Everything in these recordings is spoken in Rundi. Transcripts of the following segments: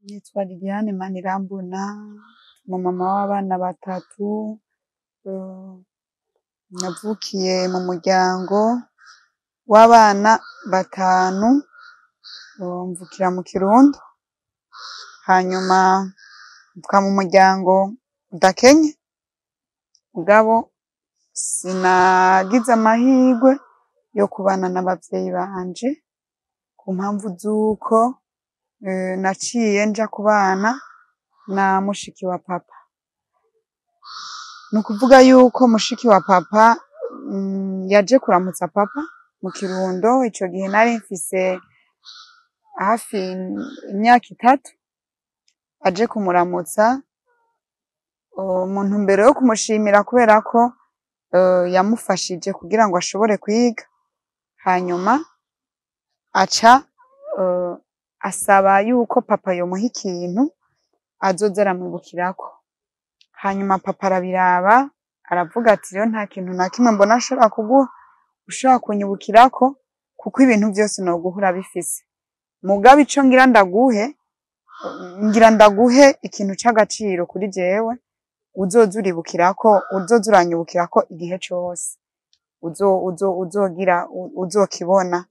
Nitwa Liliane Manirambona, umumama w'abana batatu, navukiye mu muryango w'abana batanu, mvukira mu Kirundo, hanyuma mvuka mu muryango udakenye, mugabo sinagize amahirwe yo kubana n'abavyeyi banje ku mpamvu z'uko naciye nja kubana na mushiki wa papa. Ni ukuvuga yuko mushiki wa papa yaje kuramutsa papa mu Kirundo, ico gihe nari mfise hafi imyaka 3, aje kumuramutsa mu ntumbero yo kumushimira kubera ko yamufashije kugira ngo ashobore kwiga, hanyuma aca asaba yuko papa yomuha ikintu azoza aramwibukirako. Hanyuma papa arabiraba, aravuga ati: "Rero nta kintu na kimwe mbona nshobora kuguha ushobora kunyibukirako, kuko ibintu vyose noguha urabifise. Mugabo ico ngira ndaguhe, ngira ndaguhe ikintu c'agaciro kuri jewe, uzoza uribukirako, uzoza uranyibukirako igihe cose uzogira uzokibona."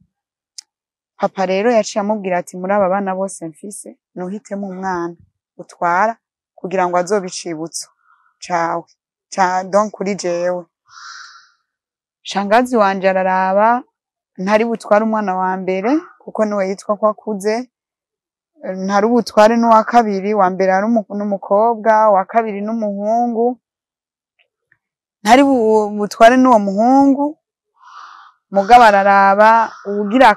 Papa rero yaciye amubwira ati: "Muri aba bana bose mfise, nuhitemwo umwana utwara kugira ngo azobe icibutso cawe, donc kuri jewe." Shangazi wanje araraba ntari butware umwana wa mbere, kuko niwe yitwa ko akuze, ntari butware n'uwa kabiri, uwa mbere ari n'umukobwa, uwa kabiri n'umuhungu, ntari butware n'uwo muhungu. Mugabo araraba uwugira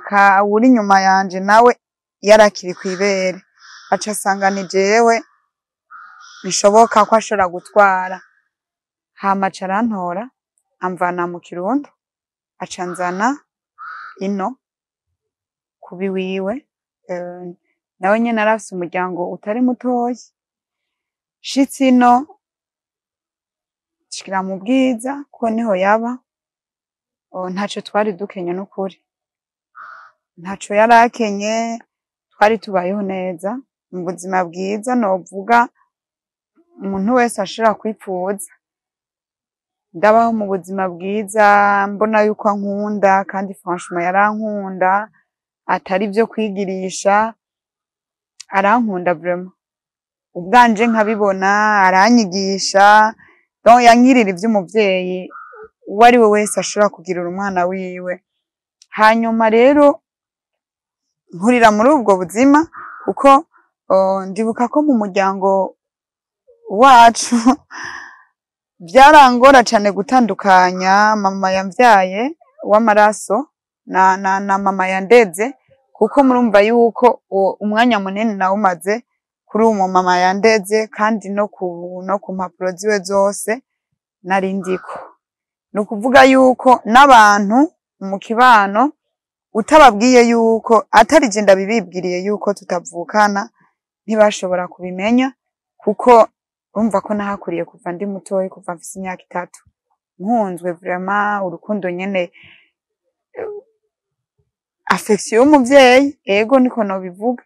uwuri inyuma yanje nawe yarakiri kw'ibere, aca asanga ni jewe bishoboka ko ashobora gutwara. Hama aca arantora, amvana mu Kirundo, aca anzana ino kuba iwiwe. Nawe nyene arafise umuryango utari mutoyi. Nshitse ino, nshikira mu Bwiza kuko niho yaba, ntaco twari dukenye n'ukuri, ntaco yarakenye, twari tubayeho neza mu buzima bwiza novuga umuntu wese ashobora kwipfuza. Ndabaho mu buzima bwiza, mbona yuko ankunda, kandi franchement yarankunda, atari ivyo kwigirisha, arankunda vraiment. Ubwanje nkabibona, aranyigisha, donc yankirira ivy'umuvyeyi uwo ari we wese ashobora kugirira umwana wiwe. Hanyuma rero nkurira muri ubwo buzima, kuko ndibuka ko mu muryango wacu vyarangora cane gutandukanya mama yamvyaye w'amaraso na mama yandeze, kuko murumva yuko umwanya munini nawumaze kuri uwo mama yandeze, kandi no ku mpapuro ziwe zose nari ndiko. Ni ukuvuga yuko n'abantu mu kibano utababwiye yuko atari je ndabibibwiriye yuko tutavukana, ntibashobora kubimenya, kuko urumva ko nahakuriye kuva ndi mutoyi, kuva mfise imyaka 3, nkunzwe vraiment, urukundo nyene, affection y'umuvyeyi, ego niko nobivuga.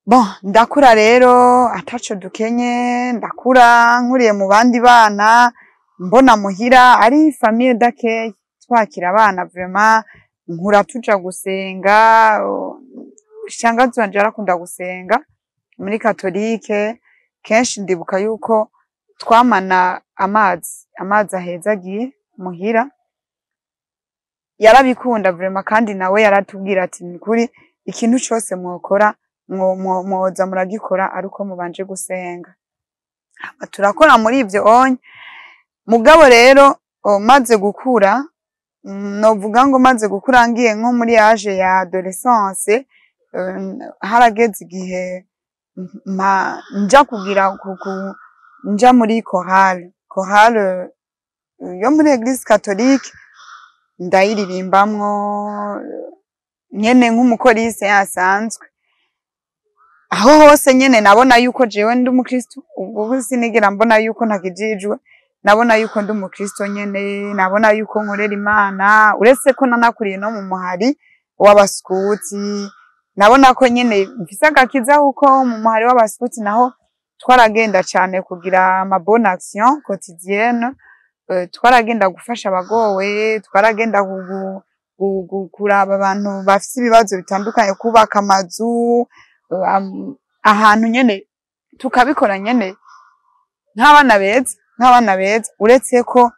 Bon, ndakura rero ataco dukenye, ndakura nkuriye mu bandi bana, mbona muhira ari famille d'accueil, twakira abana vraiment, nkura tuja gusenga. Shangazi wanje yarakunda gusenga muri katolike kenshi. Ndibuka yuko twamana amazi ahezagiye muhira, yarabikunda vraiment, kandi nawe yaratubwira ati: "Nukuri ikintu cose mwokora mwoza muragikora ariko mubanje gusenga." Hama turakora muri ivyo onye. Mugabo rero maze gukura, novuga ngo maze gukura ngiye nko muri âge ya adolescence, harageze igihe nja kugira nja muri chorale yo muri église catholique, ndayiririmbamwo nyene nk'umu choriste asanzwe. Aho hose nyene nabona yuko jewe ndi umukristo. Ubwo sinigera mbona yuko ntakijijwe, nabona yuko ndi umukristo nyene, nabona yuko nkorera Imana, uretse ko nanakuriye no mu muhari w'abaskuti. Nabona ko nyene mfise agakiza, kuko mu muhari w'abaskuti naho twaragenda cane kugira ama bonne action quotidienne. Twaragenda gufasha abagowe, twaragenda kuraba abantu bafise ibibazo bitandukanye, kubaka amazu, ahantu nyene tukabikora nyene nk'abana beza, nk'abana beza. Uretse ko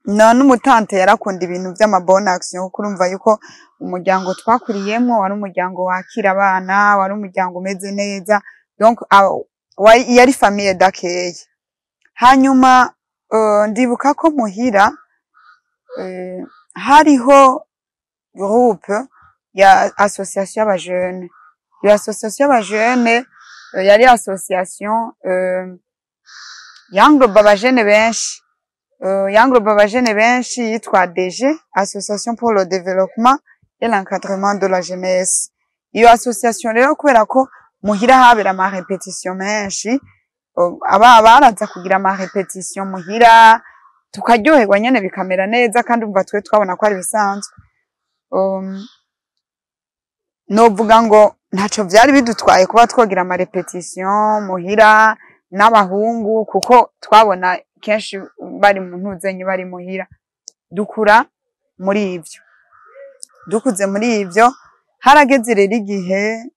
na n'umutante yarakunda ibintu vy'ama bonne action, kuko urumva yuko umuryango twakuriyemwo wari umuryango wakira abana, wari umuryango umeze neza, donc yari famille d'accueil. Hanyuma ndibuka ko muhira hariho groupe ya association y'aba jeunes. Iyo association y'aba jeunes yari association yangloba abajene benshi, yangloba abajene benshi, yitwa DG, Association pour le développement et l'encadrement de la jeunesse. Iyo association rero, kubera ko muhira habera ama répétition menshi, aba baraza kugira ama répétition muhira, tukaryoherwa nyene, bikamera neza, kandi umva twe twabona ko ari bisanzwe. Novuga ngo ntaco vyari bidutwaye kuba twogira ama répétition muhira n'abahungu, kuko twabona kenshi bari mu ntuzenye, bari muhira. Dukura muri ivyo, dukuze muri ivyo, harageze rero igihe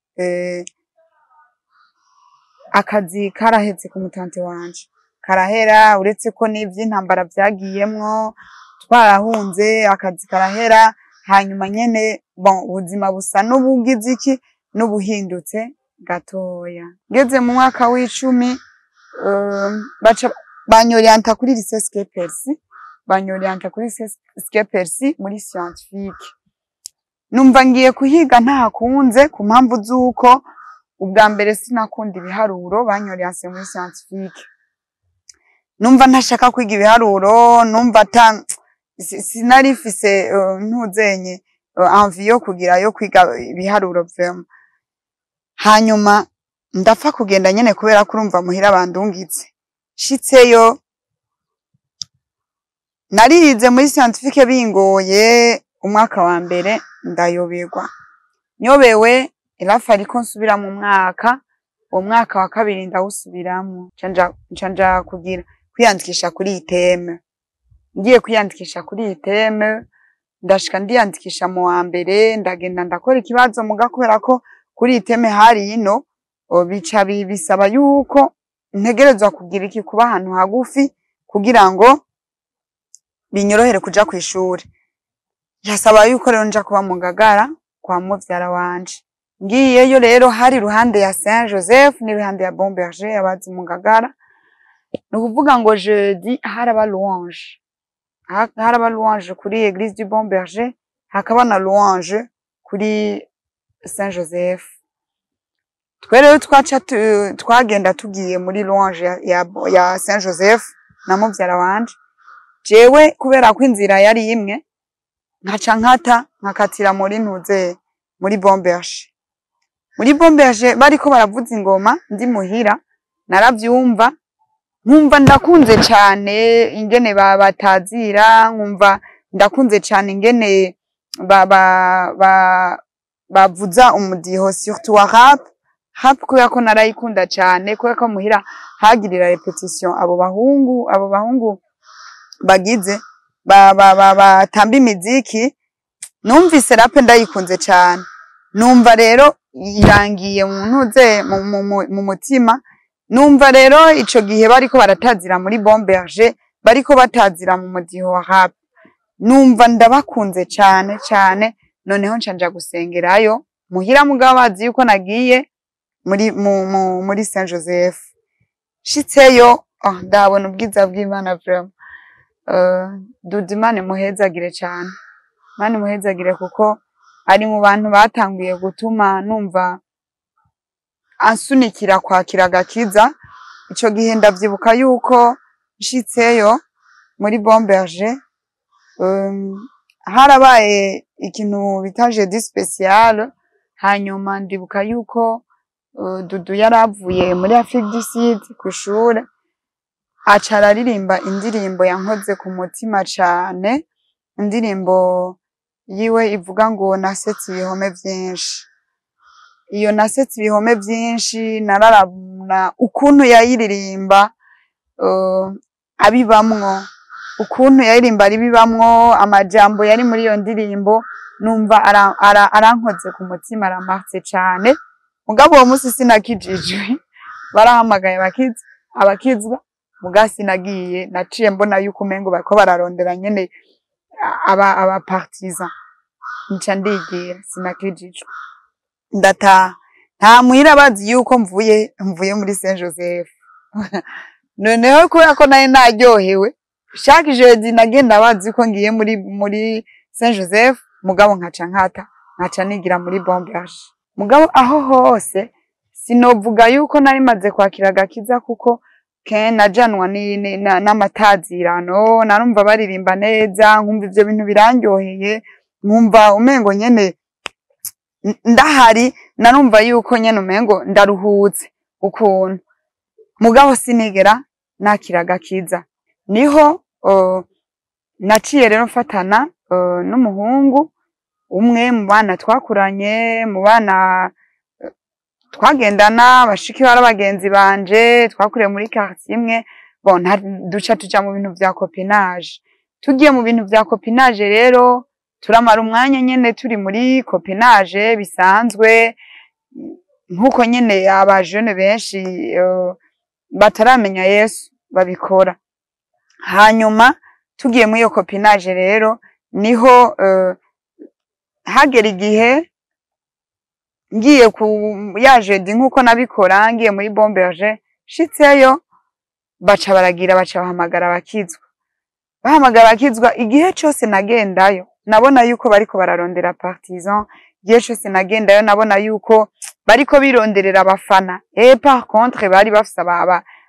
akazi karaheze ku mutante wanje, karahera, uretse ko n'ivy'intambara vyagiyemwo, twarahunze, akazi karahera. Hanyuma nyene, bon, ubuzima busa n'ubugize iki, n'ubuhindutse gatoya. Ngeze mu mwaka w'icumi, baca banyorienta kuri lycée Skepersi, banyorienta kuri lycée Skepersi muri scientifique. Numva ngiye kuhiga ntahakunze, ku mpamvu z'uko ubwa mbere sinakunda ibiharuro. Banyoriense muri scientifique, numva ntashaka kwiga ibiharuro, numva ata sinari mfise ntuzenye envie yo kugira yo kwiga ibiharuro vraiment. Hanyuma ndapfa kugenda nyene, kubera ko urumva muhira bandungitse. Nshitseyo narize muri scientifique bingoye. Umwaka wa mbere ndayoberwa, nyobewe irafari ko nsubira mu mwaka. Uwo mwaka wa kabiri ndawusubiramwo, nca nja kugira kwiyandikisha kuri ITM. Ngiye kwiyandikisha kuri ITM, ndashika ndiyandikisha mu wa mbere, ndagenda ndakora ikibazo, muga kubera ko kuri ITM hari ino, bica bisaba yuko ntegerezwa kugira iki, kuba ahantu hagufi kugira ngo binyorohere kuja kw'ishure. Byasaba yuko rero nja kuba mu Ngagara kwa muvyara wanje. Ngiyeyo rero, hari iruhande ya Saint Joseph n'iruhande ya Bon Berger, abazi mu Ngagara. Ni ukuvuga ngo jeudi haraba louange, haraba louange kuri Église du Bon Berger, hakaba na louange kuri Saint Joseph. Twe rero twaca twagenda tugiye muri louange ya Saint Joseph na muvyara wanje. Jewe kubera ko inzira yari imwe, nkaca nkata, nkakatira muri ntuze, muri Bon Berger. Muri Bon Berger bariko baravuza ingoma, ndi muhira naravyumva, nkumva ndakunze cane ingene batazira, nkumva ndakunze cane ingene ba, ba, ba, bavuza umudiho, surtout wa rap. Rap kubera ko narayikunda cane, kubera ko muhira hagirira répétition abo bahungu bagize ba, ba, ba, batamba imiziki. Numvise rap ndayikunze cane, numva rero irangiye mu ntuze, mu mutima. Numva rero ico gihe bariko baratazira muri Bon Berger, bariko batazira mu mudiho wa rap, numva ndabakunze cane cane. Noneho nca nja gusengerayo muhira, mugabo bazi yuko nagiye muri Saint Joseph. Nshitseyo, oh, ndahabona ubwiza bw'Imana vraiment. Dudu, Imana imuhezagire cane, Imana imuhezagire, kuko ari mu bantu batanguye gutuma numva ansunikira kwakira agakiza. Ico gihe ndavyibuka yuko nshitseyo muri Bon Berger, harabaye ikintu bita jeudi spécial. Hanyuma ndibuka yuko Dudu yaravuye muri Afrique du Sud kw'ishure, aca araririmba indirimbo yankoze ku mutima cane, indirimbo yiwe ivuga ngo "Nasetse ibihome vyinshi". Iyo Nasetse ibihome vyinshi, nararabona ukuntu yayiririmba, abibamwo, ukuntu yaririmba aribibamwo, amajambo yari muri iyo ndirimbo, numva arankoze ku mutima, aramarse cane. Mugabo uwo musi sinakijijwe. Barahamagaye abakizwa, muga sinagiye. Naciye mbona yuko umengo bariko bararondera nyene aba partisan, nca ndigira, sinakijijwe, ndataha. Nta muhira bazi yuko mvuye muri Saint Joseph. Noneho kubera ko nari naryohewe, chaque jeudi nagenda bazi ko ngiye muri Saint Joseph, mugabo nkaca nkata, nkaca nigira muri Bon Berger. Mugabo aho hose sinovuga yuko nari maze kwakira agakiza, kuko ke najanwa n'amatazirano. Narumva baririmba neza, nkumva ivyo bintu birandyoheye, nkumva umengo nyene ndahari, narumva yuko nyene umengo ndaruhutse ukuntu, mugabo sinigera nakira agakiza. Niho naciye rero mfatana n'umuhungu umwe mu bana twakuranye, mu bana twagendana, bashiki bari abagenzi banje, twakuriye muri quartier imwe. Bon, duca tuja mu bintu vya copinage. Tugiye mu bintu vya copinage rero, turamara umwanya nyene turi muri copinage bisanzwe, nkuko nyene aba jeunes benshi bataramenya Yesu babikora. Hanyuma tugiye muri iyo copinage rero, niho hagera igihe ngiye ku ya jeudi nkuko nabikora, ngiye muri Bon Berger, nshitseyo baca baragira, baca bahamagara abakizwa, bahamagara abakizwa. Igihe cose nagendayo nabona yuko bariko bararondera partisan. Igihe cose nagendayo nabona yuko bariko bironderera abafana. Et par contre bari bafise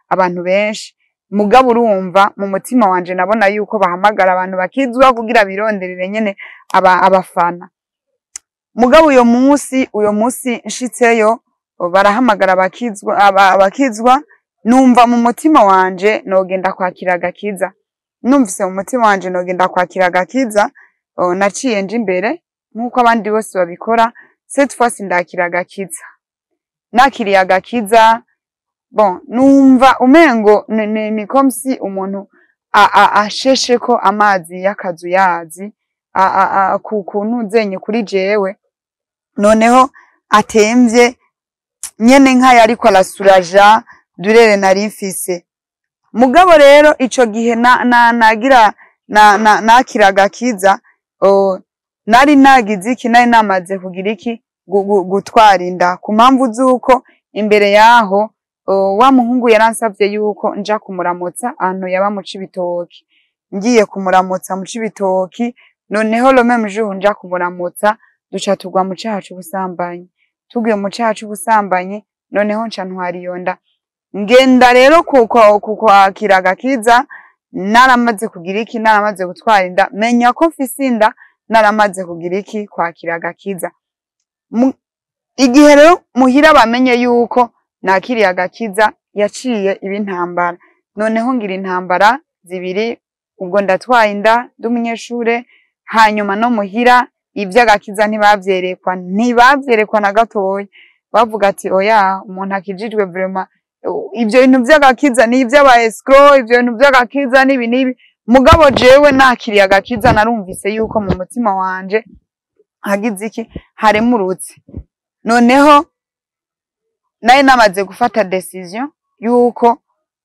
abantu benshi, mugabo urumva mu mutima wanje nabona yuko bahamagara abantu bakizwa kugira bironderere nyene abafana. Mugabo uyo munsi nshitseyo barahamagara abakizwa, abakizwa, numva mu mutima wanje nogenda kwakira agakiza. Numvise mu mutima wanje nogenda kwakira agakiza, naciye nja imbere nk'uko abandi bose babikora. Cette fois ndakira agakiza. Nakiriye agakiza, bon, numva umengo ni comme si umuntu ashesheko amazi y'akazuyazi ku ntuzenye kuri jewe, noneho atemvye nyene nk'ayo ariko arasuraja douleur nari mfise. Mugabo rero ico gihe na, na, nagira na, na, nakira agakiza, nari nagize iki? Nari namaze kugira iki? Gutwara inda, ku mpamvu z'uko imbere yaho wa muhungu yaransavye yuko nja kumuramutsa ahantu yaba mu Cibitoki. Ngiye kumuramutsa mu Cibitoki, noneho le même jour nja kumuramutsa, duca tugwa mu caha c'ubusambanyi. Tuguye mu caha c'ubusambanyi, noneho nca ntwara iyo nda. Ngenda rero kwakira agakiza naramaze kugira iki? Naramaze gutwara inda. Menya ko mfise inda naramaze kugira iki? Kwakira agakiza. Igihe rero muhira bamenye yuko nakiriye agakiza, yaciye iba intambara. Noneho ngira intambara zibiri: ubwo ndatwaye inda ndi umunyeshure, hanyuma no muhira ivy'agakiza ntibavyerekwa, ntibavyerekwa na gatoya. Bavuga ati: "Oya, umuntu akijijwe, vraiment ivyo bintu vy'agakiza ni ivy'aba escrocs, ivyo bintu vy'agakiza n'ibi n'ibi." Mugabo jewe nakiriye agakiza, narumvise yuko mu mutima wanje hagize iki? Haremurutse. Noneho nari namaze gufata décision yuko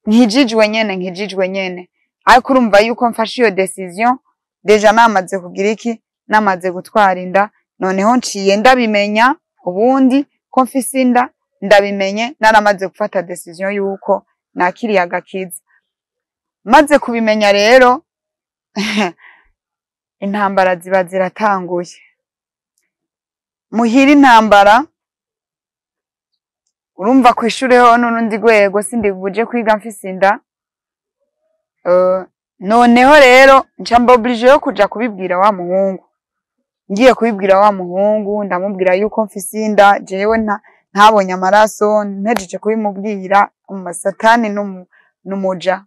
nkijijwe nyene, nkijijwe nyene. Ariko urumva yuko mfashe iyo décision déjà namaze kugira iki? Namaze gutwara inda. Noneho nciye ndabimenya ubundi ko mfise inda, ndabimenye naramaze gufata décision yuko nakiriye agakiza. Maze kubimenya rero, intambara ziba ziratanguye muhira, intambara. Urumva kw'ishure ho n'urundi rwego, sindi buje kwiga mfise inda. Noneho rero nca mba obligée yo kuja kubibwira wa muhungu. Ngiye kubibwira wa muhungu, ndamubwira yuko mfise inda, jewe ntabonye amaraso. Mpejeje kubimubwira, satani n'umuja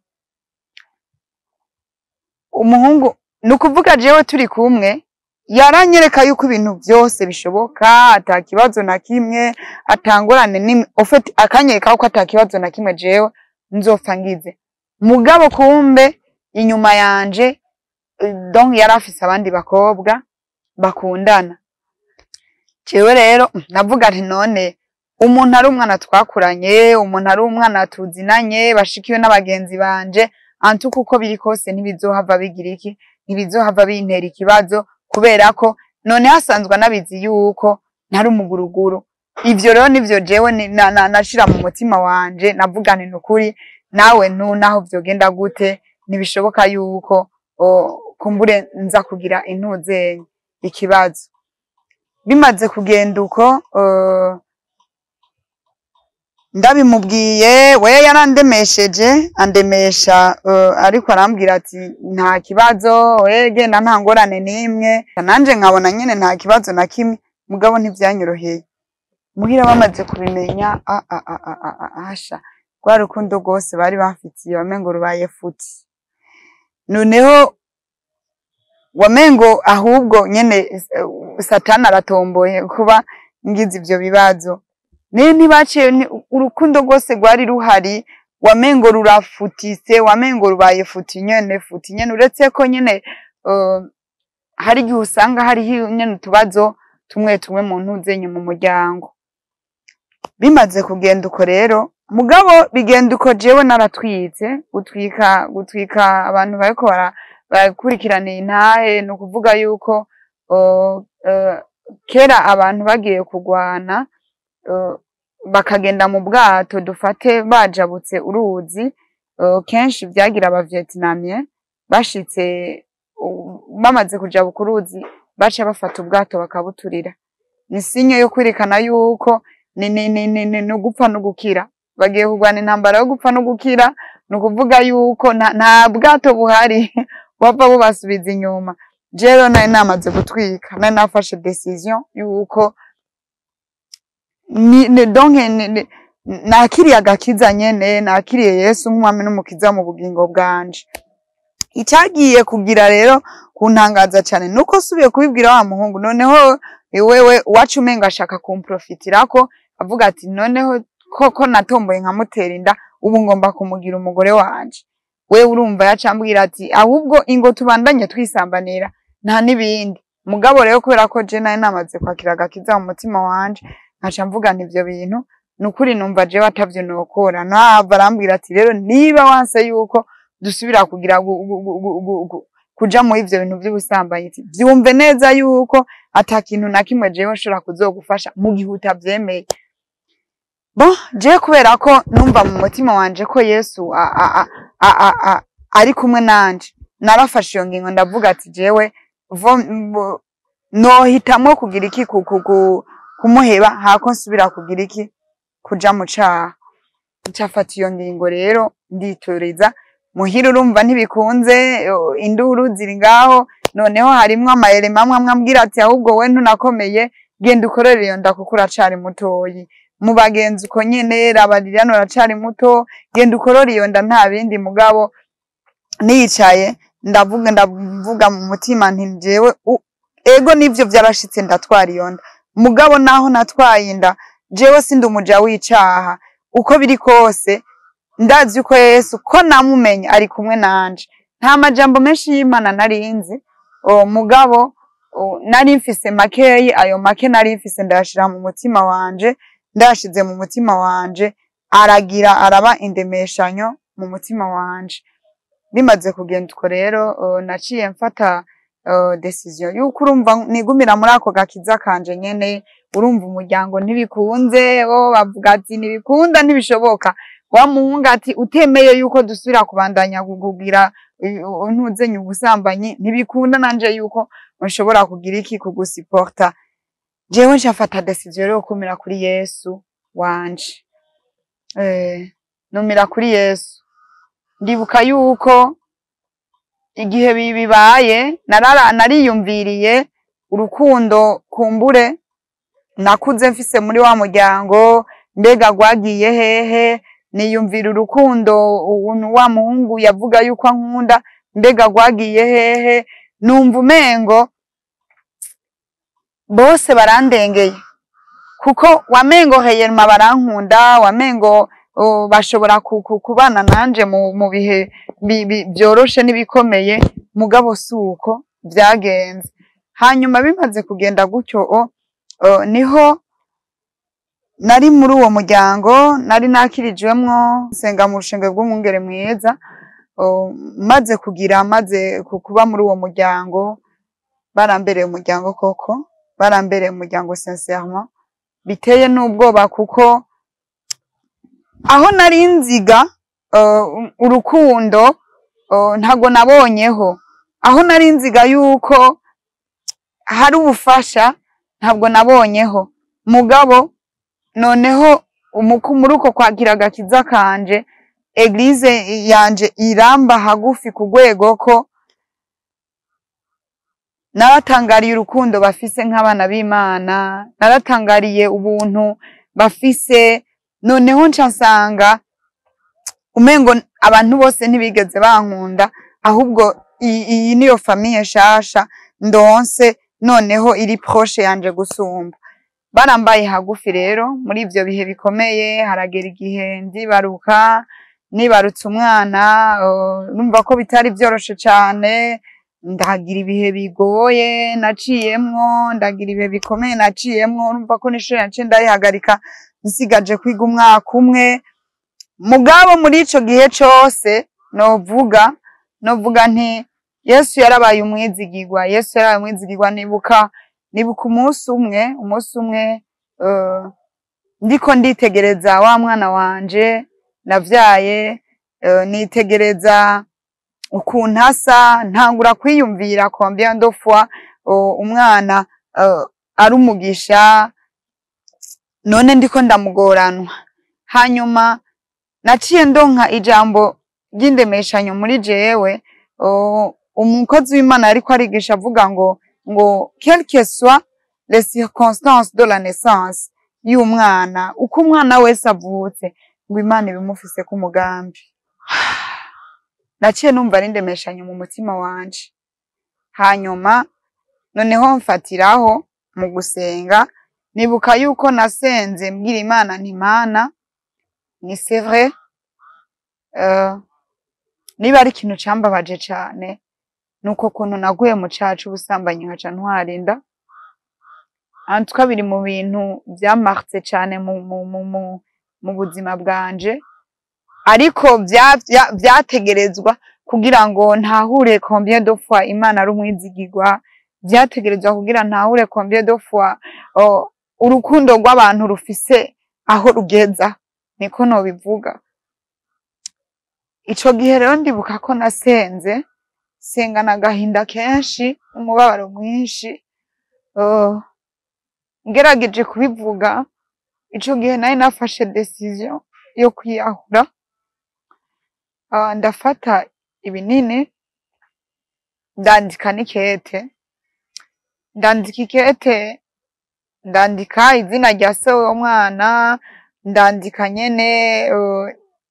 umuhungu, ni ukuvuga jewe turi kumwe. Yaranyereka yuko ibintu vyose bishoboka, ata kibazo na kimwe, atangorane nimwe, au fait akanyereka ko ata kibazo na kimwe jewe nzopfa ngize. Mugabo kumbe inyuma yanje, donc yari afise abandi bakobwa bakundana. Jewe rero navuga nti none umuntu ari umwana twakuranye, umuntu ari umwana tuzinanye, bashikiwe n'abagenzi banje, antuka uko biri kose ntibizohava bigira iki, ntibizohava bintera ikibazo, kubera ko none hasanzwe anabizi yuko ntari umuguruguru. Ivyo rero nivyo jewe nashira mu mutima wanje, navuga nti nukuri nawe naho vyogenda gute ntibishoboka yuko kumbure nza kugira intuzenye ikibazo. Bimaze kugenda uko, ndabimubwiye, we yarandemesheje, andemesha, ariko arambwira ati nta kibazo, we genda nta ngorane n'imwe. Nanje nkabona nyene nta kibazo na kimwe, mugabo ntivyanyoroheye. Muhira bamaze kubimenya, a a a a a a asha rwa rukundo rwose bari bamfitiye wamengo rubaye futi. Noneho wamengo ahubwo nyene Satani aratomboye kuba ngize ivyo bibazo. Ntibaciye urukundo rwose rwari ruhari, wamengo rurafutise, wamengo rubaye futi nyene, futi nyene, uretse ko nyene hari igihe usanga hariho nyene utubazo tumwe tumwe mu ntuzenye mu muryango. Bimaze kugenda uko rero, mugabo bigenda uko jewe naratwitse, gutwika abantu bariko barakurikirana intahe, ni ukuvuga yuko kera abantu bagiye kugwana, bakagenda mu bwato dufate bajabutse uruzi, kenshi vyagira aba Vietnamien bashitse bamaze kujabuka uruzi baca bafata ubwato bakabuturira. Ni sinye yo kwerekana yuko ni ugupfa no gukira. Bagiye kurwana intambara yo gupfa no gukira, ni ukuvuga yuko nta bwato buhari bapfa bubasubiza inyuma. Jewe nari namaze gutwika, nari nafashe decision yuko donc nakiriye agakiza nyene, nakiriye Yesu nk'umwami n'umukiza mu bugingo bwanje. Icagiye kugira rero kuntangaza cane nuko nsubiye kubibwira wa muhungu, noneho wewe uwacu umenga ashaka kumprofitirako, avuga ati noneho koko natomboye nkamutera inda, ubu ngomba kumugira umugore wanje. Wewe urumva yacambwira ati ahubwo ingo tubandanye twisambanira nta nibindi. Mugabo rero kubera ko je nari namaze kwakira agakiza mu mutima wanje, nkaca mvuga nti ivyo bintu nukuri numva jewe atavyo nokora. Nahava arambwira ati rero niba wanse yuko dusubira kugira kuja muri ivyo bintu vy'ubusambanyi, ati vyumve neza yuko ata kintu na kimwe jewe nshobora kuzogufasha mu gihe utavyemeye. Bon, jewe kubera ko numva mu mutima wanje ko Yesu ari kumwe nanje, narafashe iyo ngingo ndavuga ati jewe nohitamwo kugira iki kumuheba hako nsubira kugira iki kuja mu caha. Ncafata iyo ngingo rero nditoreza muhira. Urumva ntibikunze, induru ziri ngaho, noneho harimwo amayelema amwe amwe ambwira ati ahubwo we ntunakomeye, genda ukorere iyo nda kuko uracari mutoyi. Mu bagenzi uko nyene, raba Liliane uracari muto, genda ukorore iyo nda nta bindi. Mugabo niyicaye ndavuga mu mutima nti jewe ego nivyo vyarashitse ndatwara iyo nda, mugabo naho natwaye inda jewe sindi umuja w'icaha. Uko biri kose ndazi ko Yesu ko namumenye ari kumwe nanje. Nta majambo menshi y'Imana narinzi, mugabo nari mfise makeyi, ayo make nari mfise ndayashira mu mutima wanje, ndayashize mu mutima wanje aragira araba indemeshanyo mu mutima wanje. Bimaze kugenda uko rero, naciye mfata decision yuko urumva nigumira muri ako gakiza kanje nyene. Urumva umuryango ntibikunze, bo bavuga ati ntibikunda ntibishoboka. Wa muhungu ati utemeye yuko dusubira kubandanya kugira ntuzenye ubusambanyi ntibikunda nanje yuko nshobora kugira iki kugusiporta. Jewe nshafata decision yo kumira kuri Yesu wanje. Numira kuri Yesu. Ndibuka yuko igihe bibaye nariyumviriye urukundo kumbure nakuze mfise muri wa muryango, mbega rwagiye hehe? Niyumvira urukundo wa muhungu yavuga yuko ankunda, mbega rwagiye hehe? Numva umengo Bose barandengeye, kuko wamengo réellement barankunda, wamengo bashobora kubana nanje mu bihe vyoroshe n'ibikomeye, mugabo suko vyagenze. Hanyuma bimaze kugenda gutyo, niho nari muri uwo muryango nari nakirijwemwo, nsenga mu rushengero rw'Umwungere Mwiza. Maze kugira, maze kuba muri uwo muryango, barambereye umuryango koko, barambereye umuryango sincèrement, biteye n'ubwoba, kuko aho nari nziga urukundo ntago nabonyeho, aho nari nziga yuko hari ubufasha ntabwo nabonyeho. Mugabo noneho muri uko kwakira agakiza kanje, église yanje iramba hagufi ku rwego ko naratangariye urukundo bafise nk'abana b'Imana, naratangariye ubuntu bafise. Noneho nca nsanga umengo abantu bose ntibigeze bankunda, ahubwo iyi niyo famille nshasha ndonse, noneho iri proche yanje gusumba. Barambaye hagufi rero muri ivyo bihe bikomeye. Haragera igihe ndibaruka, nibarutse umwana, numva ko bitari vyoroshe cane. Ndagira ibihe bigoye naciyemwo, ndagira ibihe bikomeye naciyemwo. Urumva ko n'ishure naciye ndayihagarika, nsigaje kwiga umwaka umwe. Mugabo muri ico gihe cose novuga nti Yesu yarabaye umwizigirwa, Yesu yarabaye umwizigirwa. Nibuka umunsi umwe, ndiko nditegereza wa mwana wanje navyaye, nitegereza ukuntu asa, ntangura kwiyumvira combien de fois umwana ari umugisha, none ndiko ndamugoranwa. Hanyuma naciye ndonka ijambo ry'indemeshanyo muri jewe. Umukozi w'Imana yariko arigisha avuga ngo quelle que soit les circonstances de la naissance y'umwana, uko umwana wese avutse, ngo Imana ibimufiseko umugambi. Naciye numva ari indemeshanyo mu mutima wanje. Hanyuma noneho mfatiraho mu gusenga. Nibuka yuko nasenze mbwira Imana nti: "Mana, ni c'est vrai, niba ari ikintu cambabaje cane nuko kuntu naguye mu caha c'ubusambanyi nkaca ntwara inda. En tout cas biri mu bintu vyamarse cane mu buzima bwanje, ariko vyategerezwa kugira ngo ntahure combien de fois Imana ari umwizigirwa, vyategerezwa kugira ntahure combien de fois urukundo rw'abantu rufise aho rugeza." Niko nobivuga. Ico gihe rero ndibuka ko nasenze, sengana agahinda kenshi n'umubabaro mwinshi. Ngerageje kubivuga, ico gihe nari nafashe décision yo kwiyahura. Ndafata ibinini, ndandika n'ikete, ndandika ikete, ndandika izina rya se w'uwo mwana, ndandika nyene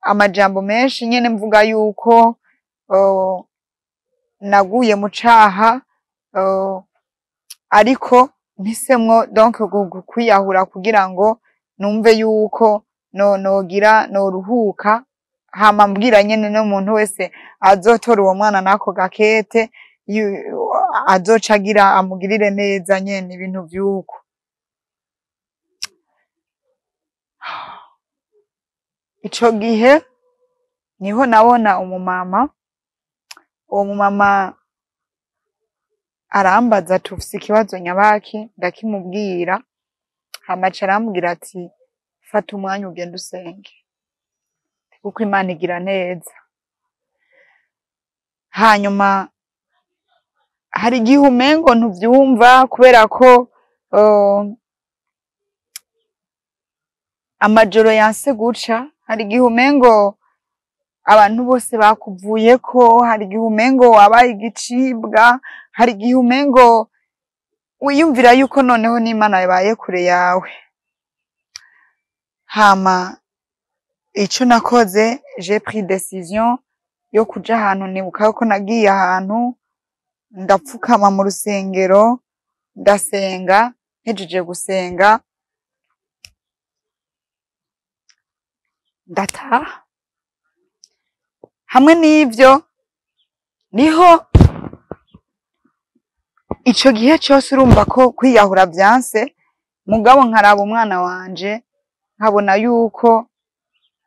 amajambo menshi nyene mvuga yuko naguye mu caha, ariko mpisemwo donc kwiyahura kugira ngo numve yuko no nogira noruhuka. Hama mbwira nyene n'umuntu wese azotora uwo mwana n'ako gakete, azoca agira amugirire neza nyene, ibintu vy'uko. Ico gihe niho nabona umumama. Uwo mumama arambaza ati: "Ufise ikibazo nyabaki?" Ndakimubwira. Hama aca arambwira ati: "Fata umwanya ugende usenge, kuko Imana igira neza." Hanyuma hari igihe umengo ntuvyumva, kubera ko amajoro yanse guca, hari igihe umengo abantu bose bakuvuyeko, hari igihe umengo wabaye igicibwa, hari igihe umengo wiyumvira yuko noneho n'Imana yabaye kure yawe. Hama ico nakoze, j'ai pris décision yo kuja ahantu. Nibuka yuko nagiye ahantu, ndapfukama mu rusengero, ndasenga. Mpejeje gusenga ndataha. Hamwe n'ivyo niho ico gihe cose urumva ko kwiyahura vyanse, mugabo nkaraba umwana wanje nkabona yuko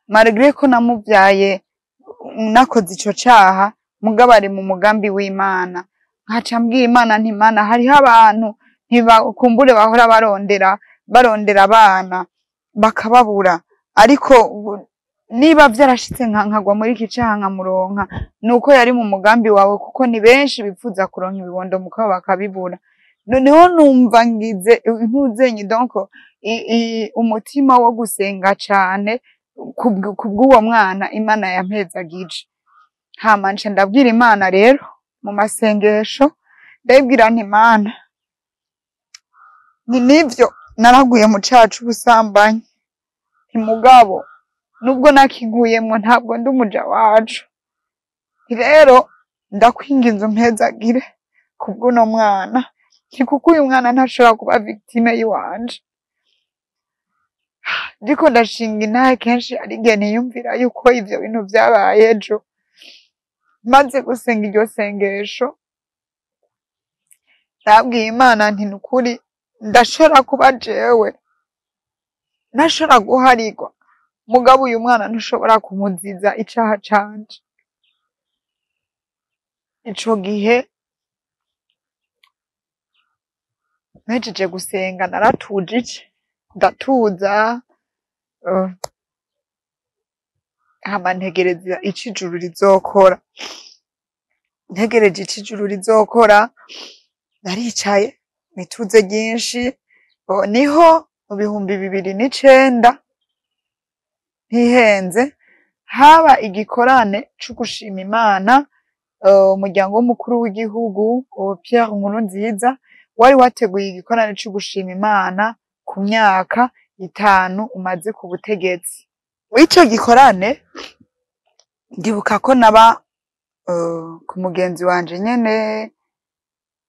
malgré ko namuvyaye nakoze ico caha, mugabo ari mu mugambi w'Imana. Nkaca mbwira Imana nti Mana, hariho abantu ntibakumbure bahora barondera abana bakababura, ariko niba vyarashitse nkagwa muri iki caha nkamuronka, nuko yari mu mugambi wawe, kuko ni benshi bipfuza kuronka ibibondo mugabo bakabibura. Noneho numva ngize impuzenyi, donc umutima wo gusenga cane kubw'uwo mwana Imana yampezagije. Hama nca ndabwira Imana rero mu masengesho, ndayibwira nti Mana, ni nivyo naraguye mu caha c'ubusambanyi, nti mugabo nubwo nakiguyemwo ntabwo ndi umuja wacu, rero ndakwinginze umpezagire kubw'uno mwana, nti kuko uyu mwana ntashobora kuba victime yiwanje. Ndiko ndashinga intahe kenshi hari igihe niyumvira yuko ivyo bintu vyabaye ejo. Maze gusenga iryo sengesho nabwiye Imana nti nukuri ndashobora kuba jewe ntashobora guharigwa, mugabo uyu mwana ntushobora kumuziza icaha canje. Ico gihe mpejeje gusenga naratuje ici ndatuza, hama ntegereza ico ijuru rizokora. Ntegereje ico ijuru rizokora, naricaye mw'ituze ryinshi. Niho mu 2009 ntihenze haba igikorane co gushima Imana. Umuryango w'umukuru w'igihugu Pierre Nkurunziza wari wateguye igikorane co gushima Imana ku myaka 5 umaze ku butegetsi. Ico gikorane ndibuka ko naba ku mugenzi wanje nyene,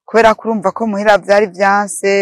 kubera kurumva ko muhira vyari vyanse.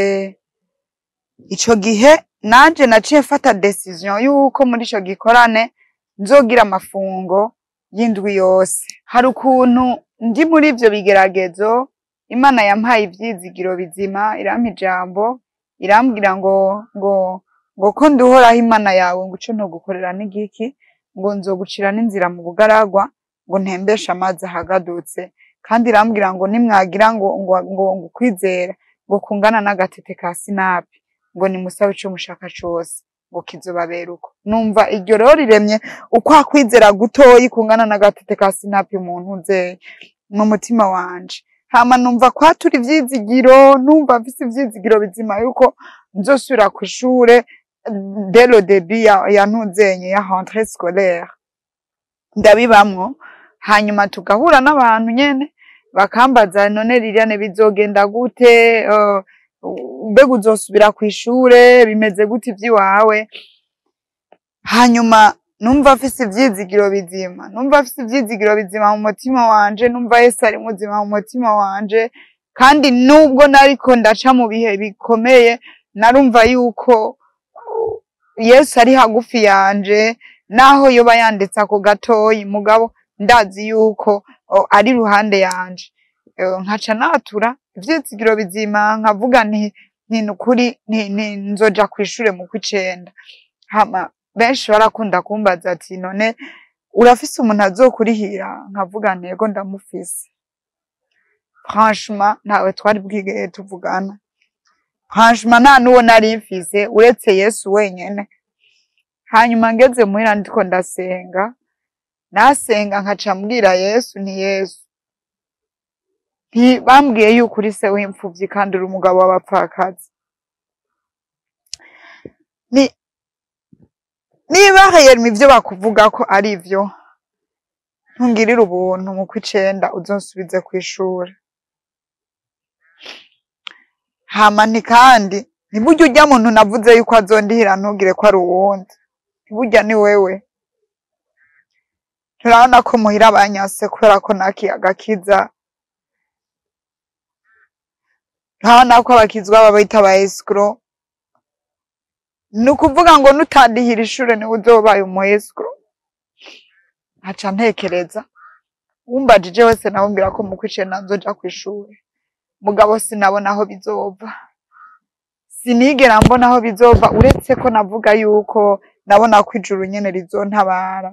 Ico gihe nanje naciye mfata decision yuko muri ico gikorane nzogira amafungo y'indwi yose. Hari ukuntu ndi muri ivyo bigeragezo, Imana yampaye ivyizigiro bizima, irampa ijambo, irambwira ngo ngo ngo ko nduhoraho Imana yawe, ngo ico ntogukorera n'igiki, ngo nzogucira n'inzira mu bugaragwa, ngo ntembeshe amazi ahagadutse. Kandi irambwira ngo nimwagira ngo ngo ngo ngo kwizera ngo kungana n'agatete ka sinapi, ngo nimusabe ico mushaka cose ngo kizobabera uko. Numva iryo rero riremye ukwa kwizera gutoyi kungana n'agatete ka sinapi mu ntuze mu mutima wanje. Hama numva kwatura ivyizigiro, numva mfise ivyizigiro bizima yuko nzosubira kw'ishure dès le début ya ntuzenye ya rentrée scolaire. Ndabibamwo, hanyuma tugahura n'abantu nyene bakambaza, none Liliane bizogenda gute, mbega uzosubira kw'ishure, bimeze gute ivy'iwawe? Hanyuma numva mfise ivyizigiro bizima, numva mfise ivyizigiro bizima mu mutima wanje, numva Yesu ari muzima mu mutima wanje. Kandi nubwo nariko ndaca mu bihe bikomeye, narumva yuko Yesu ari hagufi yanje, naho yoba yanditse ako gatoyi, mugabo ndazi yuko ari ruhande yanje. Nkaca natura ivyizigiro bizima, nkavuga nti nukuri nzoja kw'ishure mu kw'icenda. Hama benshi barakunda kumbaza ati none urafise umuntu azokurihira? Nkavuga ntego ndamufise. Franchement ntawe twari bwigere tuvugana, franchement nta n'uwo nari mfise uretse Yesu wenyene. Hanyuma ngeze muhira ndiko ndasenga, nasenga nkaca mbwira Yesu nti Yesu, ntibambwiye yuko uri se w'imfuvyi kandi uri umugabo w'abapfakazi. Niba réellement ivyo bakuvuga ko ari vyo, ntungirire ubuntu mu kw'icenda uzonsubize kw'ishure. Hama nti kandi ntiburya urya muntu navuze yuko azondihira, ntugire ko ari uwundi, ntiburya ni wewe. Turabona ko muhira banyase kubera ko nakiye agakiza. Ntabona ko abakizwa babita aba escroc. Ni ukuvuga ngo nutandihira ishure niwe uzobaye umu escroc. Nkaca ntekereza, umbajije wese namubwira ko mu kw'icenda nzoja kw'ishure, mugabo sinabona aho bizova, sinigera mbona aho bizova, uretse ko navuga yuko nabona ko ijuru nyene rizontabara.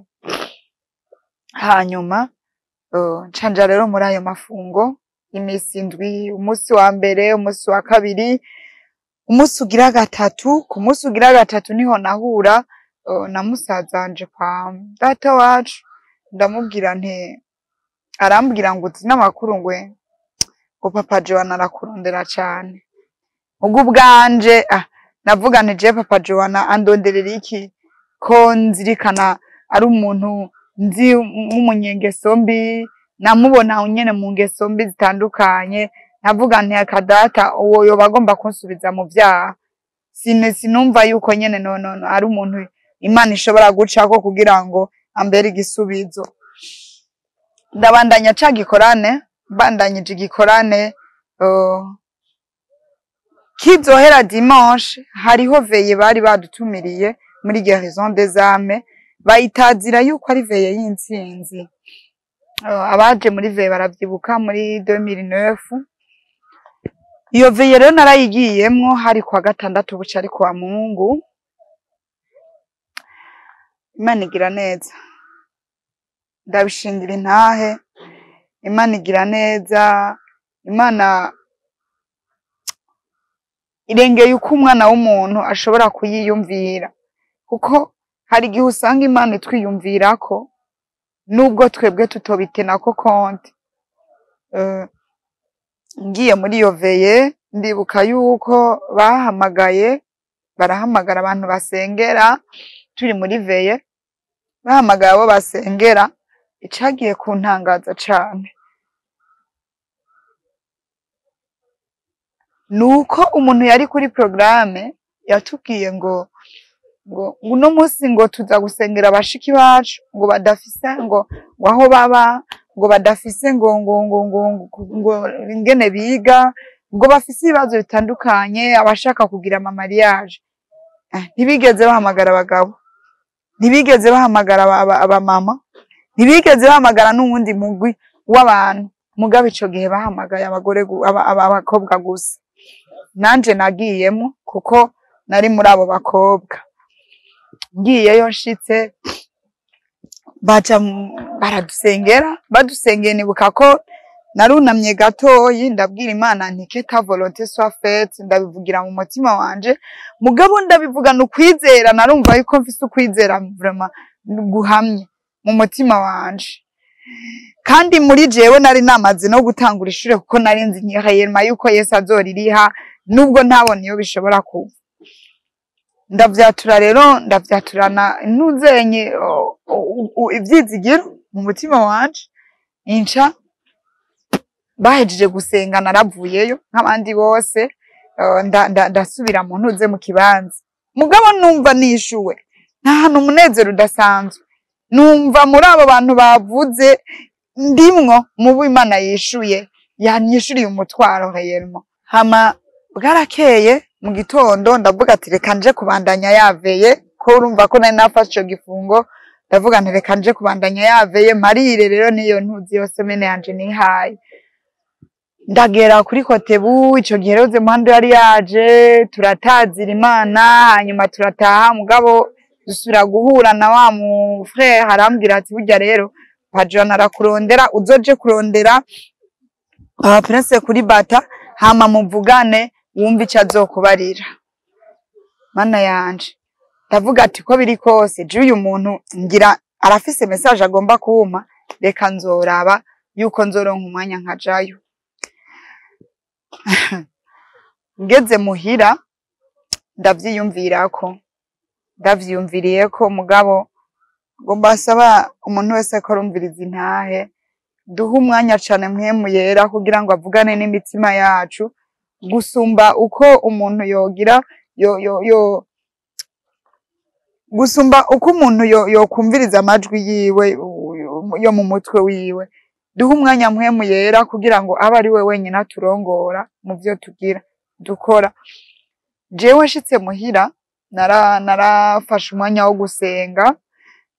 Hanyuma nca nja rero muri ayo mafungo imisi 7, umunsi wa mbere, umunsi wa kabiri, umunsi ugira gatatu. Ku munsi ugira gatatu niho nahura na musazanje kwa data wacu, ndamubwira nti, arambwira ngo uzi n'amakuru ngwe ngo papa Joana arakurondera cane. Ubwo ubwanje navuga nti je papa Joana andonderera iki, ko nzirikana ari umuntu nzi w'umunyengeso mbi, namubona nyene mu ngeso mbi zitandukanye. Navuga nti akadata uwo yoba agomba kunsubiza mu vyaha. Sinumva yuko nyene no ari umuntu Imana ishobora gucako kugira ngo ambere igisubizo. Ndabandanya ca gikorane, mbandanyije igikorane kizohera dimanche, hariho veillée bari badutumiriye muri Guérison des âmes, bayitazira yuko ari veillée y'intsinzi. Abaje muri veillée baravyibuka muri 2009. Iyo veillée rero narayigiyemwo, hari kuwa gatandatu buca ari kuwa Mungu. Imana igira neza, ndabishingira intahe. Imana igira neza, Imana irengeye uko umwana w'umuntu ashobora kuyiyumvira, kuko hari igihe usanga Imana itwiyumvirako nubwo twebwe tutobitenako konte. Ngiye muri iyo veillée, ndibuka yuko bahamagaye, barahamagara abantu basengera, turi muri veillée, bahamagaye abo basengera. Icagiye kuntangaza cane nuko umuntu yari kuri programme yatubwiye ngo uno munsi ngo tuza gusengera bashiki bacu ngo badafise ngo aho baba, ngo badafise ngo ngo ngo ngo ngo ingene biga, ngo bafise ibibazo bitandukanye, abashaka kugira ama mariage. Ntibigeze bahamagara abagabo, ntibigeze bahamagara abamama, ntibigeze bahamagara n'uwundi mugwi w'abantu. Mugabo ico gihe bahamagaye abagore abakobwa gusa. Nanje nagiyemo kuko nari muri abo bakobwa. Ngiyeyo nshitse baca baradusengera, badusengeye nibuka ko narunamye gatoyi, ndabwira Imana nti que ta volonté soit faite, ndabivugira mu mutima wanje, mugabo ndabivugana ukwizera, narumva yuko mfise ukwizera vraiment guhamye mu mutima wanje. Kandi muri jewe nari namaze no gutangura ishure, kuko nari nzi réellement yuko Yesu azoririha, nubwo ntabona iyo bishobora kuva. Ndavyatura rero, ndavyaturana ntuzenye ivyizigiro mu mutima wanje. Inca bahejeje gusenga naravuyeyo nk'abandi bose, ndasubira mu ntuze mu kibanza. Mugabo numva nishuwe, nta hantu umunezero udasanzwe. Numva muri abo bantu bavuze ndimwo mu bo Imana yishuye, yanyishuriye umutwaro réellement. Hama bwarakeye mu gitondo ndavuga ati reka nje kubandanya yaveye, ko urumva ko nari nafashe ico gifungo. Ndavuga nti reka nje kubandanya yaveye, marire rero niyo ntuzi yose mene yanje nihaye. Ndagera kuri Kotebu, ico gihe Rose Muhando yari yaje, turatazira Imana, hanyuma turataha. Mugabo dusubira guhura na wa mu frère, arambwira ati burya rero Pajona arakurondera, uzoje kurondera Papa Prince kuri Bata, hama muvugane wumve ico azokubarira. Mana yanje, ndavuga ati ko biri kose je uyu muntu ngira arafise message agomba kumpa, reka nzoraba yuko nzoronka umwanya nkajayo. Ngeze muhira ndavyiyumvirako, ndavyiyumviriyeko, mugabo ngo mbasaba umuntu wese ko arumviriza intahe, duhe umwanya cane Mpwemu Yera kugira ngo avugane n'imitima yacu, gusumba uko umuntu yogira yo yo yo gusumba uko umuntu yokumviriza amajwi yiwe yo mu mutwe wiwe. Duhe umwanya Mpwemu Yera kugira ngo abe ari we wenyine aturongora mu vyo tugira dukora. Jewe nshitse muhira narafashe umwanya wo gusenga,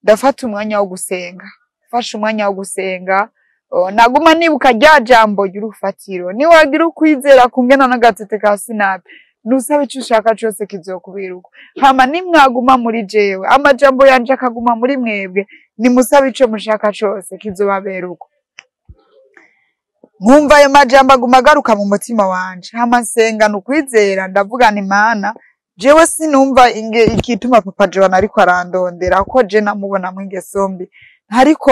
ndafata umwanya wo gusenga, mfashe umwanya wo gusenga, naguma nibuka rya jambo ry'urufatiro: niwagira ukwizera kungena n'agatete ka sinapi, nusaba ico ushaka cose kizokubera uko. Hama nimwaguma muri jewe, amajambo yanje akaguma muri mwebwe, nimusabe ico mushaka cose kizobabera uko. Nkumva ayo majambo aguma agaruka mu mutima wanje. Hama nsengana ukwizera, ndavuga nti: Imana, jewe sinumva inge igituma Papa Joan ariko arandondera, ko je namubonamwo ingeso mbi, ariko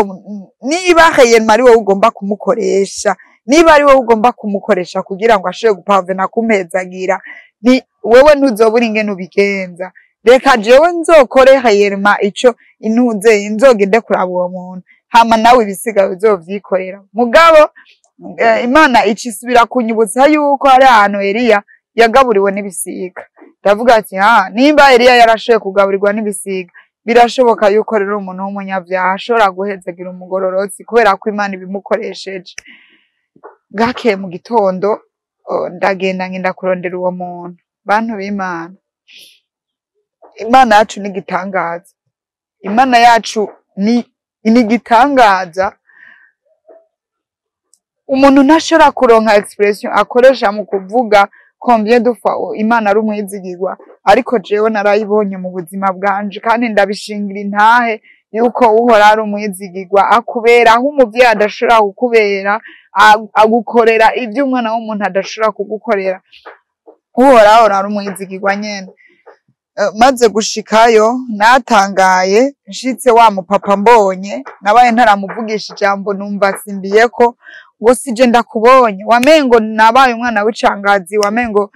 niba réellement ari wowe ugomba kumukoresha, niba ari wowe ugomba kumukoresha kugira ngo ashobore guparvenir kumpezagira, ni wewe ntuzobura ingene ubigenza. Reka jewe nzokore réellement ico intuze, nzogende kuraba uwo muntu, hama nawe ibisigaye uzovyikorera. Mugabo Imana icisubira kunyibutsa yuko hari ahantu Eliya yagaburiwe n'ibisiga. Ndavuga ati: ha, nimba Eliya yarashoboye kugaburirwa n'ibisiga, birashoboka yuko rero umuntu w'umunyabyaha ashobora guhezagira umugororotsi, kubera ko Imana ibimukoresheje. Bwakeye mu gitondo, ndagenda, ngenda kurondera uwo muntu. Bantu b'Imana, Imana yacu ni igitangaza. Imana yacu ni igitangaza. Umuntu ntashobora kuronka expression akoresha mu kuvuga combien de fois Imana ari umwizigirwa, ariko jewe narayibonye mu buzima bwanje, kandi ndabishingira intahe yuko Uhora ari umwizigirwa. Akubera aho umuvyeyi adashobora kukubera, agukorera ivyo umwana w'umuntu adashobora kugukorera. Uhoraho ari umwizigirwa nyene. Maze gushikayo natangaye nshitse, wa mupapa mbonye, nabaye ntaramuvugisha ijambo, numva simbiyeko ngo sije ndakubonye, wamengo nabaye umwana w'icangazi, wamengo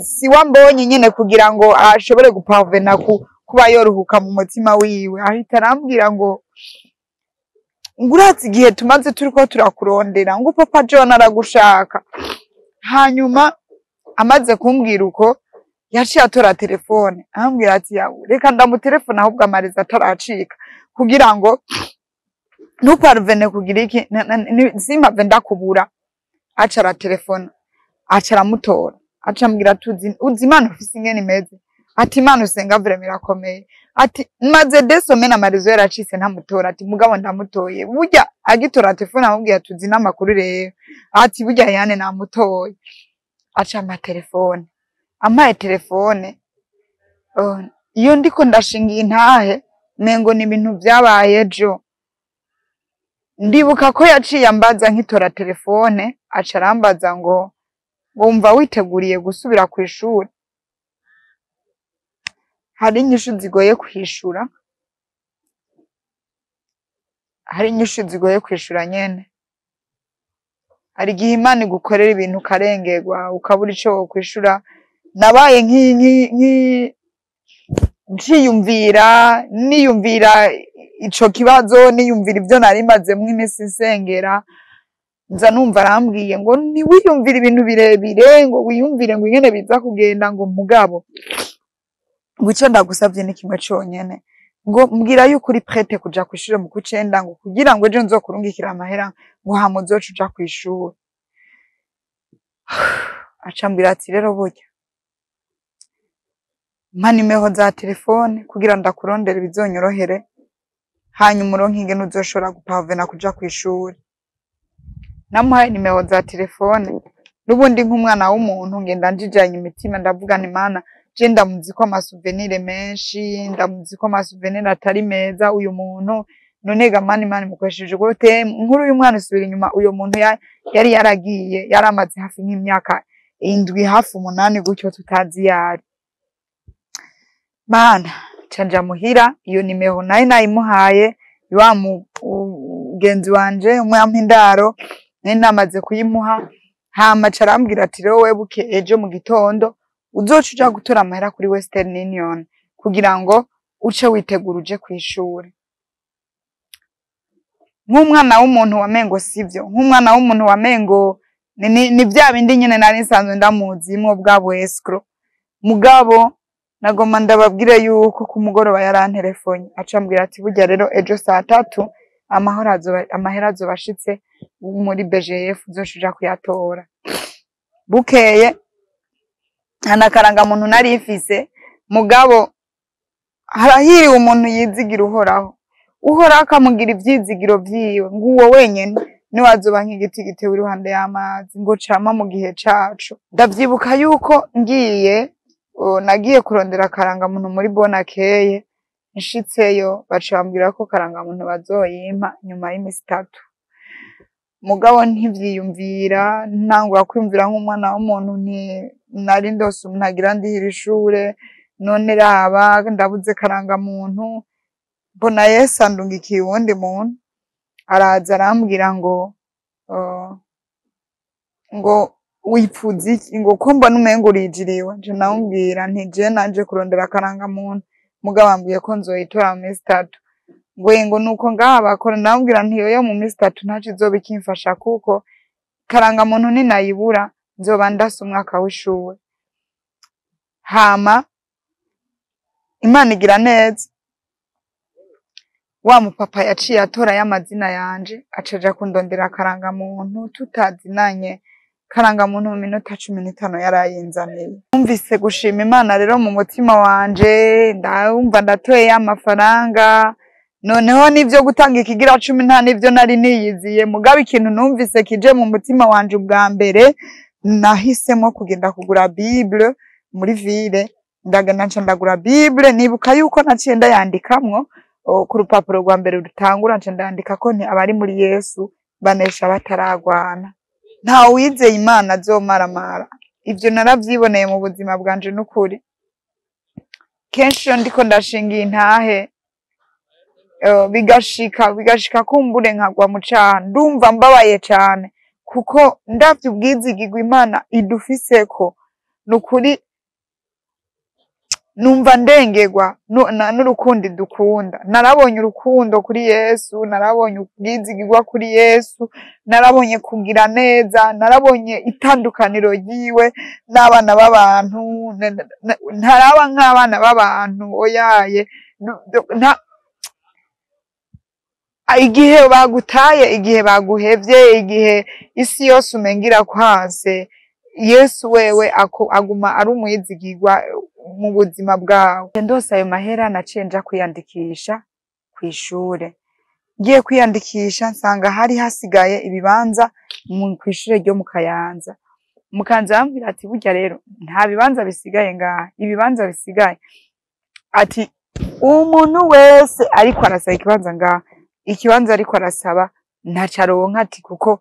si wambonye nyene kugira ngo ashobore guparvenir kuba yoruhuka mu mutima wiwe. Ahita arambwira ngo urazi igihe tumaze turiko turakurondera, ngo Papa John aragushaka. Hanyuma amaze kumbwira uko, yaciye atora telefone, arambwira ati: yawe reka ndamutelefone ahubwo amariza ataracika, kugira ngo ntuparvene kugira iki, simpave ndakubura. Aca aratelefona, aca aramutora, aca ambwira ati: uzi Imana ufise ingene imeze? Ati: Imana usenga vraiment irakomeye. Ati: maze des semaines amaréseaux yaracitse ntamutora. Ati: mugabo ndamutoye. Burya agitora telefone amubwiye ati: uzi n'amakuru rero? Ati: burya yane namutoye. Aca ampa telefone. Ampaye telefone, iyo ndiko ndashinga intahe mengo ni ibintu vyabaye ejo. Ndibuka ko yaciye ambaza nkitora telefone, aca arambaza ngo: wumva witeguriye gusubira kw'ishuri? Hari inyishu zigoye kwishura, hari inyishu zigoye kwishura nyene. Hari igihe Imana igukorera ibintu ukarengerwa, ukabura ico wokwishura. Nabaye nciyumvira, niyumvira ico kibazo, niyumvira ivyo nari mazemwo imisi nsengera, nza numva arambwiye ngo: ntiwiyumvire ibintu birebire, ngo wiyumvire ngo ingene biza kugenda, ngo mugabo ngo ico ndagusavye ni kimwe conyene, ngo mbwira yuko uri prête kuja kw'ishure mu kw'icenda, ngo kugira ngo ejo nzokurungikire amahera, ngo hama uzoce uja kw'ishure. Aca ambwira ati: rero burya mpa nimero za telefone kugira ndakurondere bizonyorohere, hanyuma uronke ingene uzoshobora guparvenir kuja kw'ishure. Namuhaye nimero za telefone, n'ubundi nk'umwana w'umuntu ngenda njijanye imitima, ndavuga nti: Mana, je ndamuzi ko amasouvenirs menshi, ndamuzi ko amasouvenirs atari meza uyu muntu. None ga Mana, Imana imukoresheje gute? Inkuru y'umwana isubira inyuma. Uyo muntu yari yaragiye, yari amaze hafi nk'imyaka 7, hafi 8 gutyo, tutazi iyo ari. Mana, ca nja muhira, iyo nimero nayo nayimuhaye wa mugenzi wanje umwe yampa indaro, nari namaze kuyimuha. Hama aca arambwira ati: rero webuke ejo mu gitondo uzoca uja gutora amahera kuri Western Union kugira ngo uce witegura uje kw'ishure. Nk'umwana w'umuntu wamengo sivyo, nk'umwana w'umuntu wamengo ni vya bindi nyene nari nsanzwe ndamuzimwo bwa bu escroc. Mugabo nagoma ndababwire yuko ku mugoroba yaranterefonye, aca ambwira ati: burya rero ejo saa 3 Amahoro azoba, amahera azoba ashitse muri BGF, uzoca uja kuyatora. Bukeye nta na karangamuntu nari mfise, mugabo harahiriwe umuntu yizigira Uhoraho, Uhoraho akamugira ivyizigiro vyiwe, ngo uwo wenyene niwe azoba nk'igiti gitewe iruhande y'amazi, ngo cama mu gihe caco. Ndavyibuka yuko ngiye, nagiye kurondera karangamuntu muri Bonakeye, nshitseyo baca bambwira ko karangamuntu bazoyimpa nyuma y'imisi 3. Mugabo ntivyiyumvira, ntangura kwiyumvira nk'umwana w'umuntu, nti nari ndose umuntu agira ndihira ishure, none raba ndabuze karangamuntu. Mbona Yesu andungikiye uwundi muntu, araza arambwira ngo ngo wipfuza iki, ngo ko mbona umengo urijiriwe. Nje ndamubwira nti je naje kurondera karangamuntu, mugabo ambwiye ko nzoyitora mu misi 3. Ngo ngo nuko ngaha bakora. Ndamubwira nti yoyo mu misi 3 ntaco izoba ikimfasha, kuko karangamuntu ninayibura nzoba ndasa umwaka w'ishure. Hama Imana igira neza, wa mupapa yaciye atora y'amazina yanje, aca aja kundondera karangamuntu tutazinanye. Karangamuntu mu minota 15 yarayinzaniye. Numvise gushima Imana rero mu mutima wanje, ndumva ndatoye y'amafaranga. Noneho n'ivyo gutanga ikigira 10 nta n'ivyo nari niyiziye, mugabo ikintu numvise kije mu mutima wanje ubwa mbere, nahisemo kugenda kugura Bible muri ville. Ndagenda nca ndagura Bible. Nibuka yuko naciye ndayandikamwo ku rupapuro rwa mbere rutangura, nca ndandika ko nti abari muri Yesu banesha bataragwana. Nta wizeye Imana azomaramara. Ivyo naravyiboneye mu buzima bwanje n'ukuri. Kenshi iyo ndiko ndashinga intahe, bigashika kumbure nkagwa mu caha, ndumva mbabaye cane, kuko ndavye ubwizigirwa Imana idufiseko, nukuri numva ndengerwa n'urukundo idukunda. Narabonye urukundo kuri Yesu, narabonye ubwizigirwa kuri Yesu, narabonye kugira neza, narabonye itandukaniro ryiwe n'abana b'abantu. Ntaraba nk'abana b'abantu, oyaye. Igihe bagutaye, igihe baguhevye, igihe isi yose umenga irakwanse, Yesu wewe aguma ari umwizigirwa mu buzima bwawe. Ndose ayo mahera, naciye nja kwiyandikisha kw'ishure. Ngiye kwiyandikisha nsanga hari hasigaye ibibanza kw'ishure ryo mu Kayanza. Mu Kayanza bambwira ati burya rero nta bibanza bisigaye ngaha, ibibanza bisigaye, ati umuntu wese ariko arasaba ikibanza ngaha, ikibanza ariko arasaba ntaco aronka, ati kuko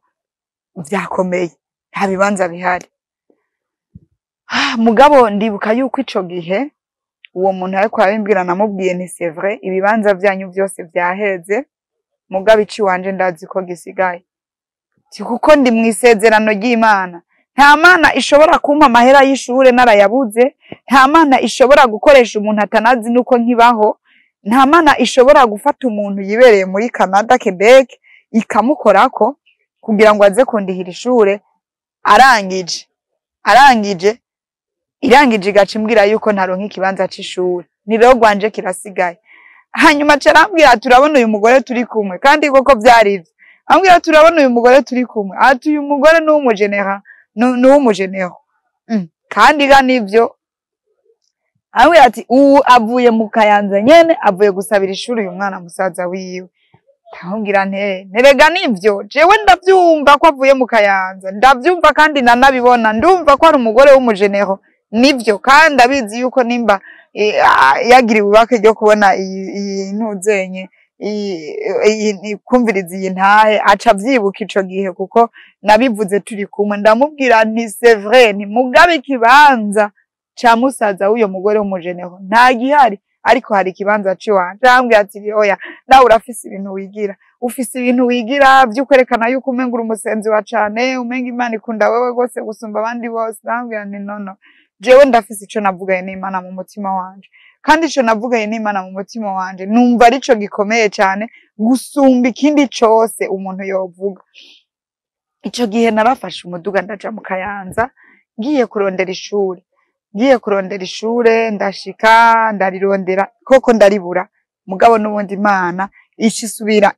vyakomeye, nta bibanza bihari. Mugabo ndibuka yuko ico gihe uwo muntu ariko arabimbwira, namubwiye nti c'est vrai, ibibanza vyanyu vyose vyaheze, mugabo iciwanje ndazi ko gisigaye. Ti kuko ndi mw'isezerano ry'Imana. Nta mana ishobora kumpa amahera y'ishure narayabuze, nta mana ishobora gukoresha umuntu atanazi nuko nkibaho, nta mana ishobora gufata umuntu yibereye muri Canada, Quebec, ikamukorako kugira ngo aze kundihira ishure, arangije irangije igaca imbwira yuko ntaronka ikibanza c'ishure. Ni rero rwanje kirasigaye. Hanyuma aca arambwira, turabona uyu mugore turi kumwe, kandi koko vyari ivyo. Ambwira, turabona uyu mugore turi kumwe, ati uyu mugore ni uw'umujenera, ni uw'umujenero. Kandi ga nivyo. Ambwira ati ubu avuye mu Kayanza nyene, avuye gusabira ishuri uyu mwana musaza wiwe. Ndamubwira nti nerega nivyo, jewe ndavyumva ko avuye mu Kayanza, ndavyumva kandi nanabibona, ndumva ko ari umugore w'umujenero, nivyo, kandi abizi yuko nimba yagiriwe ibakwe ryo kubona iyi ntuzenye, kumviriza iyi ntahe, aca avyibuka ico gihe kuko nabivuze turi kumwe. Ndamubwira nti c'est vrai, nti mugabe ikibanza ca musaza w'uyo mugore w'umujenero nta gihari, ariko hari ikibanza ciwanje. Arambwira ati oya, nawe urafise ibintu wigira, ufise ibintu wigira vy'ukwerekana yuko umenga uri umusenzi wa cane, umenga Imana ikunda wewe gose gusumba abandi bose. Ndamubwira nti nono, jewe ndafise ico navuganye n'Imana mu mutima wanje, kandi ico navuganye n'Imana mu mutima wanje numva arico gikomeye cane gusumba ikindi cose umuntu yovuga. Ico gihe narafashe umuduga ndaja mu Kayanza, ngiye kurondera ishure, ngiye kurondera ishure, ndashika ndarirondera koko ndaribura, mugabo n'ubundi Imana ica isubira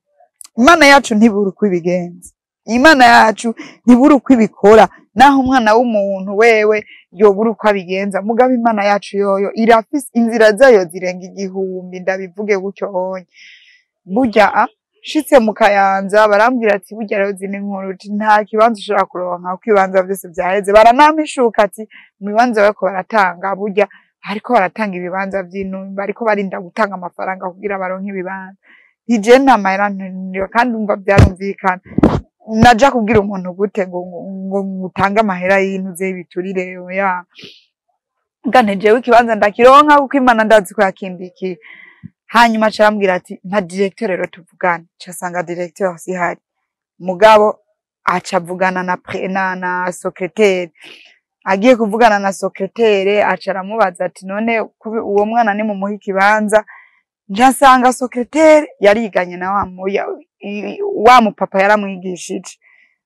Imana yacu ntibura uko ibigenza, Imana yacu ntibura uko ibikora, naho umwana w'umuntu wewe yobura uko abigenza, mugabo Imana yacu yoyo irafise inzira zayo zirenga igihumbi. Ndabivuge gutyo honye. Burya nshitse mu Kayanza barambwira ati burya rero zino inkuru uti nta kibanza ushobora kuronka kuko ibibanza vyose vyaheze. Baranampishuka ati mu bibanza bariko baratanga, burya hariko baratanga ibibanza vy'intumbi, bariko barinda gutanga amafaranga kugira baronke ibibanza. Nti jewe nta mahera ntunira, kandi umva vyarumvikana. Naja kubwira umuntu gute ngo ngutange amahera y'intuze y'ibiturire? Oya. Mbwa jewe ikibanza ndakironka kuko Imana ndazi ko yakimbikiye. Hanyuma aca arambwira ati mpa directeur rero tuvugane. Nca nsanga directeur sihari, mugabo aca avugana na secrétaire. Agiye kuvugana na secrétaire, aca aramubaza ati none uwo mwana nimumuha ikibanza? Nca nsanga secrétaire yariganye na wa mupapa yaramwigishije.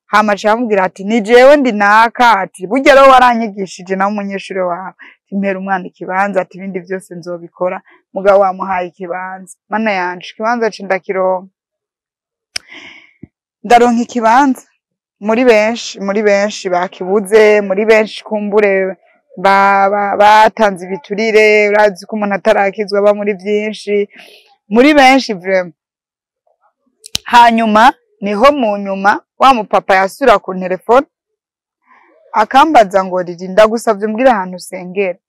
Hama aca aramubwira ati ni jewe ndi naka, ati burya rero waranyigishije nawe umunyeshure wawe, ati mpera umwana ikibanza, ati ibindi vyose nzobikora mugabo wamuhaye ikibanza. Mana yanje, ikibanza ce ndakironka, ndaronka ikibanza muri benshi, muri benshi bakibuze, muri benshi kumbure batanze ibiturire. Urazi ko umuntu atarakizwa aba muri vyinshi, muri benshi vraiment. Hanyuma niho mu nyuma wa mupapa yasubira ku telefone akambaza ngo Riri, ndagusavye umbwire ahantu usengera.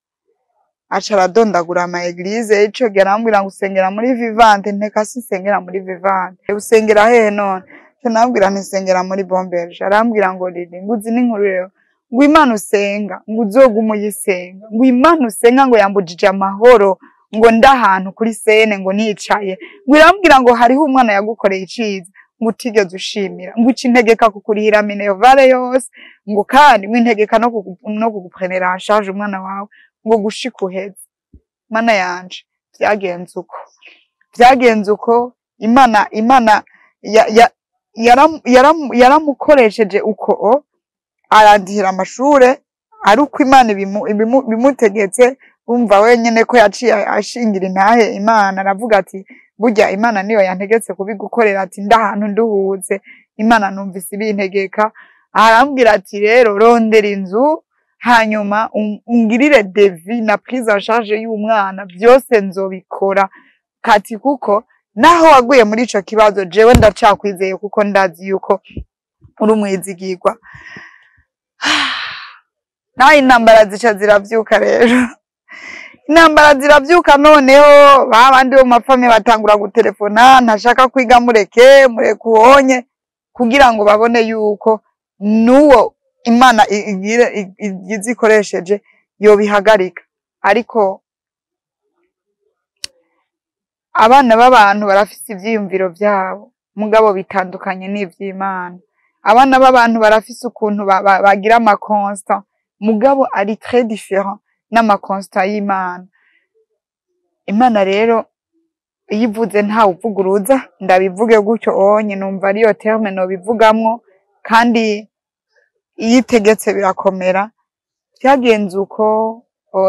Aca aradondagura ama église. Ico gihe arambwira ngo usengera muri Vivante. Nteka sinsengera muri Vivante. Usengera hehe none? Nca ndamubwira nti nsengera muri Bomberge. Arambwira ngo Riri, ngo uzi n'inkuru rero, ngo Imana usenga, ngo uzogume uyisenga, ngo Imana usenga ngo yambujije amahoro, ngo ndahantu kuri scène ngo nicaye, ngo irambwira ngo hariho umwana yagukoreye iciza, ngo utigeze ushimira, ngo ica integeka kukurihira minerval yose, ngo kandi ngo integeka no kuguprenera en charge umwana wawe ngo gushika uheze. Mana yanje, vyagenze uko, vyagenze uko. Imana yaramukoresheje uko o arandihira amashure ari uko Imana ibimutegetse. Umva wenyene ko yaciye ashingira intahe Imana, aravuga ati burya Imana niyo yantegetse kubigukorera, ati ndahantu nduhutse Imana numvise ibintegeka. Arambwira ati rero rondera inzu, hanyuma ungirire devis na prise en charge y'umwana, byose nzobikora, kati kuko naho waguye muri ico kibazo jewe ndacakwizeye kuko ndazi yuko uri umwizigirwa. Naho intambara zica ziravyuka rero, intambara ziravyuka. Noneho ba bandi bo mu ma famille batangura gutelefona, ntashaka kwiga, mureke, mureke uwonye, kugira ngo babone yuko n'uwo Imana igire igize ikoresheje yobihagarika. Ariko abana b'abantu barafise ivyiyumviro vyabo, mugabo bitandukanye n'ivy'Imana. Abana b'abantu barafise ukuntu bagira ama constat, mugabo ari très différent n'ama constat y'Imana. Imana rero iyo ivuze ntawe uvuguruza, ndabivuge gutyo onye, numva ariyo terme nobivugamwo. Kandi iyo itegetse birakomera. Vyagenze uko,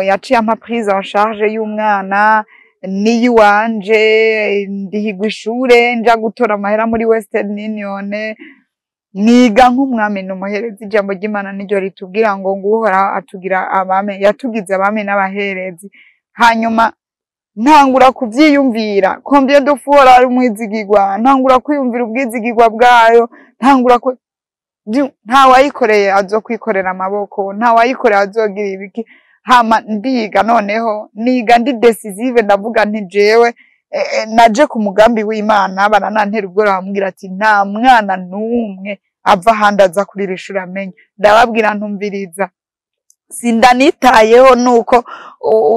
yaciye ampa prise en charge y'umwana n'iyiwanje, ndihigwa ishure, nja gutora amahera muri Western Union, niga nk'umwami n'umuherezi. Ijambo ry'Imana niryo ritubwira ngo Uhoraho atugira abami, yatugize abami n'abaherezi. Hanyuma ntangura kuvyiyumvira combien de fois Uhoraho ari umwizigirwa, ntangura kwiyumvira ubwizigirwa bwayo, ntangura ku nta wayikoreye azokwikorera amaboko, nta wayikoreye azogira ibiki. Hama ndiga, noneho niga ndi décisive, ndavuga nti jewe naje ku mugambi w'Imana. Baranantera ubwoba, bambwira ati nta mwana n'umwe ava ahandi aza kuri iri shuri amenya. Ndababwira ntumviriza, sindanitayeho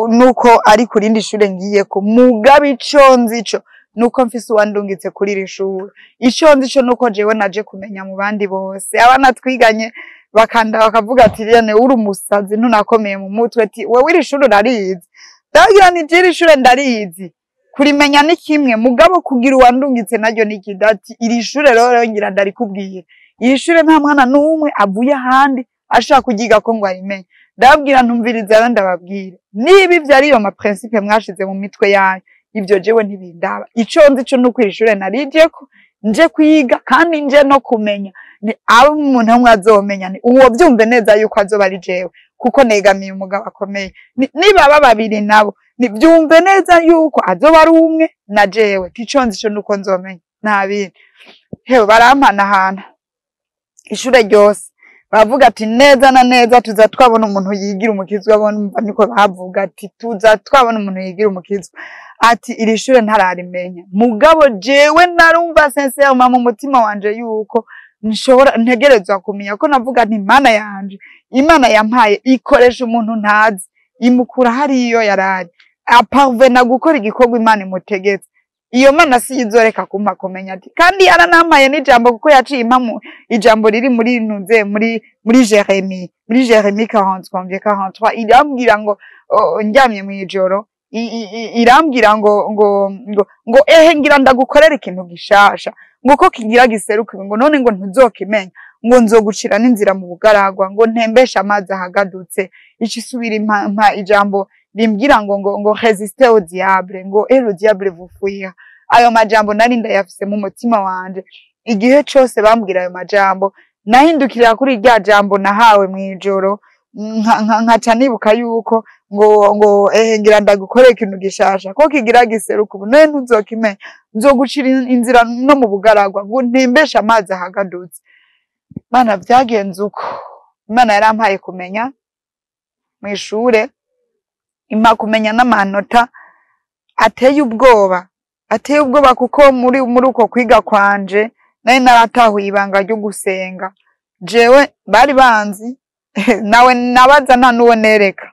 nuko ari ku rindi shure ngiyeko, mugabo ico nzi co nuko mfise uwandungitse kuri iri shure. Ico nzi co nuko jewe naje kumenya mu bandi bose. Abana twiganye bakanda bakavuga ati Liliane, uri umusazi, ntunakomeye mu mutwe, ati wewe iri shure urarizi? Ndababwira nti je iri shure ndarizi, kurimenya ni kimwe, mugabo kugira uwandungitse naryo ni ikindi. Ati iri shure rero ngira ndarikubwira, iri shure nta mwana n'umwe avuye ahandi ashaka kuryigako ngo arimenye. Ndababwira ntumviriza rero ndababwira, niba ivyo ariyo ma principe mwashize mu mitwe yanyu, ivyo jewe ntibindaba. Ico nzi co nuko iri shure narijeko. Nje kwiga kandi nje no kumenya. Ni abo umuntu umwe azomenya, ni uwo byumve neza yuko azoba ari jewe, kuko negamiye umugabo akomeye. Nibaba babiri nabo, ni byumve neza yuko azoba ari umwe na jewe. Tico nzi ico nuko nzomenya, nta bindi. Hewe, barampanahana ishure ryose, bavuga ati neza na neza tuza twabona umuntu yigira umukizwa. Bona niko bavuga ati tuza twabona umuntu yigira umukizwa, ati iri shure ntararimenya. Mugabo jewe narumva sincèrement mu mutima wanje yuko nshobora, ntegerezwa kumenya, ko navuga nti Mana yanje, Imana yampaye ikoresha umuntu ntazi, imukura hariyo yarari, aparvena gukora igikorwa Imana imutegetse. Iyo Mana si izoreka kumpa kumenya. Ati kandi yaranampaye n'ijambo, kuko yaciye impamu ijambo riri muri ntuze muri Jérémie, muri Jérémie 40 combien, 43. Irambwira ngo, oh, ndyamye mw'ijoro, irambwira ngo ehe, ngira ndagukorera ikintu gishasha, ngo ko kigira giseruka, ngo none ngo ntuzokimenya, ngo nzogucira n'inzira mu bugaragwa, ngo ntembeshe amazi ahagadutse. Icisubira impa ijambo rimbwira ngo résistez au diable, ngo et le diable vous fuira. Ayo majambo nari ndayafise mu mutima wanje. Igihe cose bambwira ayo majambo, nahindukirira kuri rya jambo nahawe mw'ijoro, nkaca nibuka yuko ngo ehe, ngira ndagukorera ikintu gishasha, ko kigira giseruka ubu, none ntuzokimenya, nzogucira inzira no mu bugaragwa, ngo ntembeshe amazi ahagadutse. Mana, vyagenze uko. Imana yarampaye kumenya mw'ishure, impa kumenya n'amanota ateye ubwoba, ateye ubwoba, kuko muri uko kwiga kwanje nari naratahuye ibanga ryo gusenga. Jewe bari banzi, nawe nabaza, nta n'uwo nereka.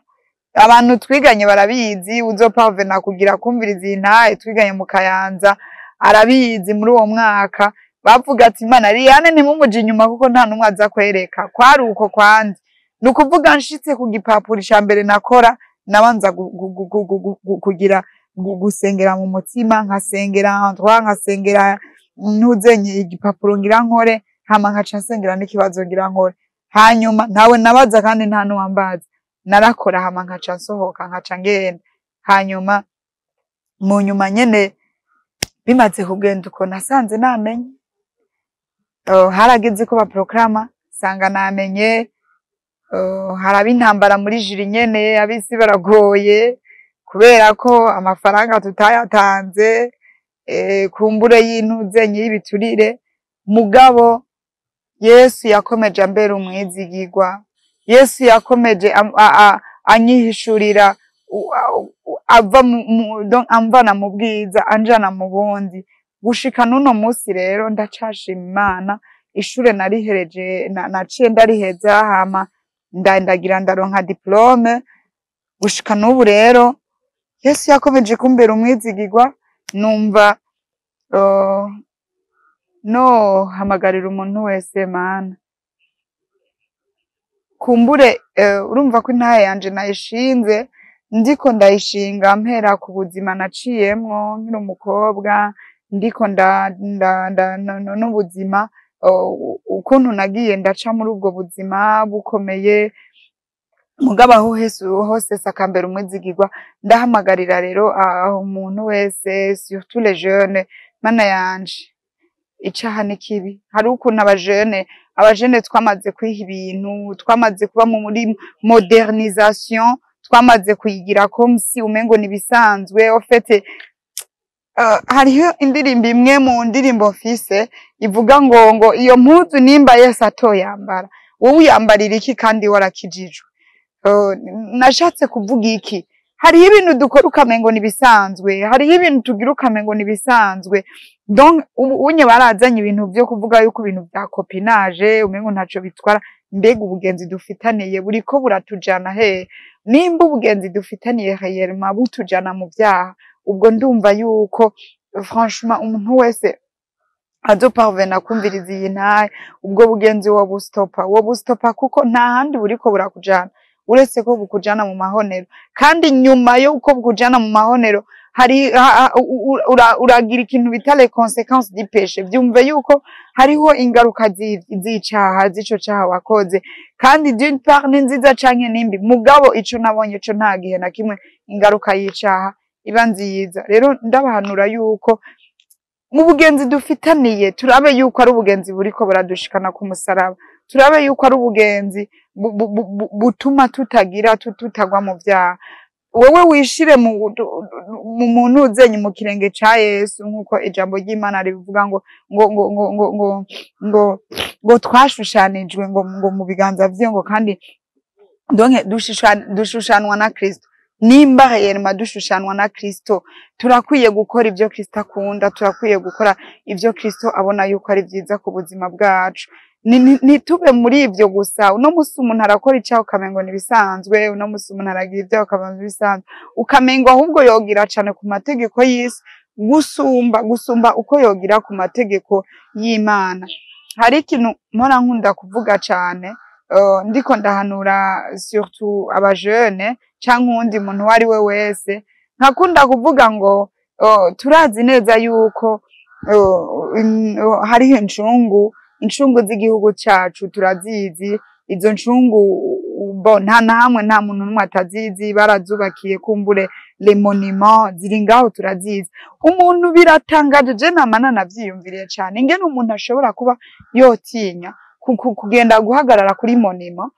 Abantu twiganye barabizi, uzoparvena kugira kumviriza iyi ntahe twiganye mu Kayanza arabizi. Muri uwo mwaka bavuga ati Imana, Liliane ntimumuje inyuma, kuko nta n'umwe aza kwereka. Kwari uko kwanze. Ni ukuvuga nshitse ku gipapuro, ica mbere nakora nabanza kugira gusengera mu mutima, nkasengera endroit, nkasengera ntuzenye igipapuro ngira nkore, hama nkaca nsengera n'ikibazo ngira nkore. Hanyuma ntawe nabaza kandi nta n'uwambaza, narakora, hama nkaca nsohoka, nkaca ngenda. Hanyuma mu nyuma nyene bimaze kugenda uko, nasanze namenye. Harageze ko baproclama, sanga namenye. Haraba intambara muri jury nyene, abisi baragoye kubera ko amafaranga tutayatanze, kumbure y'intuzenye y'ibiturire. Mugabo Yesu yakomeje ambera umwizigirwa. Yesu yakomeje anyihishurira, ava donc amvana mu bwiza anjana mu bundi, gushika n'uno musi. Rero ndacashima Imana. Ishure narihereje, naciye ndariheza, hama ndagira ndaronka diplôme. Gushika n'ubu rero Yesu yakomeje kumbera umwizigirwa. Numva no hamagarira umuntu wese, Mana, kumbure urumva ko intahe yanje nayishinze, ndiko ndayishinga mpera ku buzima naciyemwo nkiri umukobwa, ndiko nda, nda, nda n'ubuzima ukuntu nagiye ndaca muri ubwo buzima bukomeye. Mugabo aho hese hose sakambera umwizigirwa. Ndahamagarira rero aho umuntu wese, surtout les jeunes. Mana yanje, icaha ni kibi. Hari ukuntu abajene twamaze kwiha ibintu, twamaze kuba muri modernisation, twamaze kuyigira comme si umengo nibisanzwe. Au fait, hariho indirimbo imwe mu ndirimbo mfise ivuga ngo iyo mpuzu nimba Yesu atoyambara, wowe uyambarira iki kandi warakijijwe? Nashatse kuvuga iki? Hariho ibintu dukora ukamengo nibisanzwe, hariho ibintu tugira ukamengo nibisanzwe. Donc ubu unye barazanye ibintu vyo kuvuga yuko ibintu vya copinage umengo ntaco bitwara. Mbega ubugenzi dufitaniye buriko buratujana hehe? Nimba ubugenzi dufitaniye réellement butujana mu vyaha, ubwo ndumva yuko franchement umuntu wese azoparvena kumviriza iyi ntahe, ubwo bugenzi wobustopa, wobustopa, kuko nta handi buriko burakujana uretse ko bukujana mu mahonero. Kandi nyuma yuko bukujana mu mahonero, hari uragira ikintu bita les conséquences du péché. Vyumve yuko hariho ingaruka z'icaha, z'ico caha wakoze. Kandi d'une part ni nziza canke nimbi, mugabo ico nabonye co, nta gihe na kimwe ingaruka y'icaha iba nziza. Rero ndabahanura yuko Mu bugenzi dufitaniye, turabe yuko ari ubugenzi buriko buradushikana ku musaraba, turabe yuko ari ubugenzi butuma tutagira tutagwa mu vyaha. Wewe wishire mu muntu uzenye mu kirenge ca Yesu, nk'uko ijambo ry'Imana ribivuga ngo ngo ngo ngo ngo ngo ngo ngo twashushanijwe ngo mu biganza vyiwe, ngo kandi donc dushushanwa na Kristo. Nimba réellement dushushanwa na Kristo, turakwiye gukora ivyo Kristo akunda, turakwiye gukora ivyo Kristo abona yuko ari vyiza ku buzima bwacu. Ntitube muri ivyo gusa. Uno musi umuntu arakora icaha ukamengo n'ibisanzwe, uno musi umuntu aragira ivyaha ukamengo n'ibisanzwe, ukamengo ahubwo yogira cane ku mategeko y'isi gusumba uko yogira ku mategeko y'Imana. Hari ikintu mpora nkunda kuvuga cane, ndiko ndahanura surtout abajene canke uwundi muntu uwo ari we wese, nkakunda kuvuga ngo turazi neza yuko hariho incungu z'igihugu cacu, turazizi izo ncungu. Bo nta na hamwe nta muntu n'umwe atazizi, barazubakiye kumbure les monuments ziri ngaho, turazizi. Umuntu biratangaje, je nama nanavyiyumviriye cane ingene umuntu ashobora kuba yotinya kugenda guhagarara kuri monument,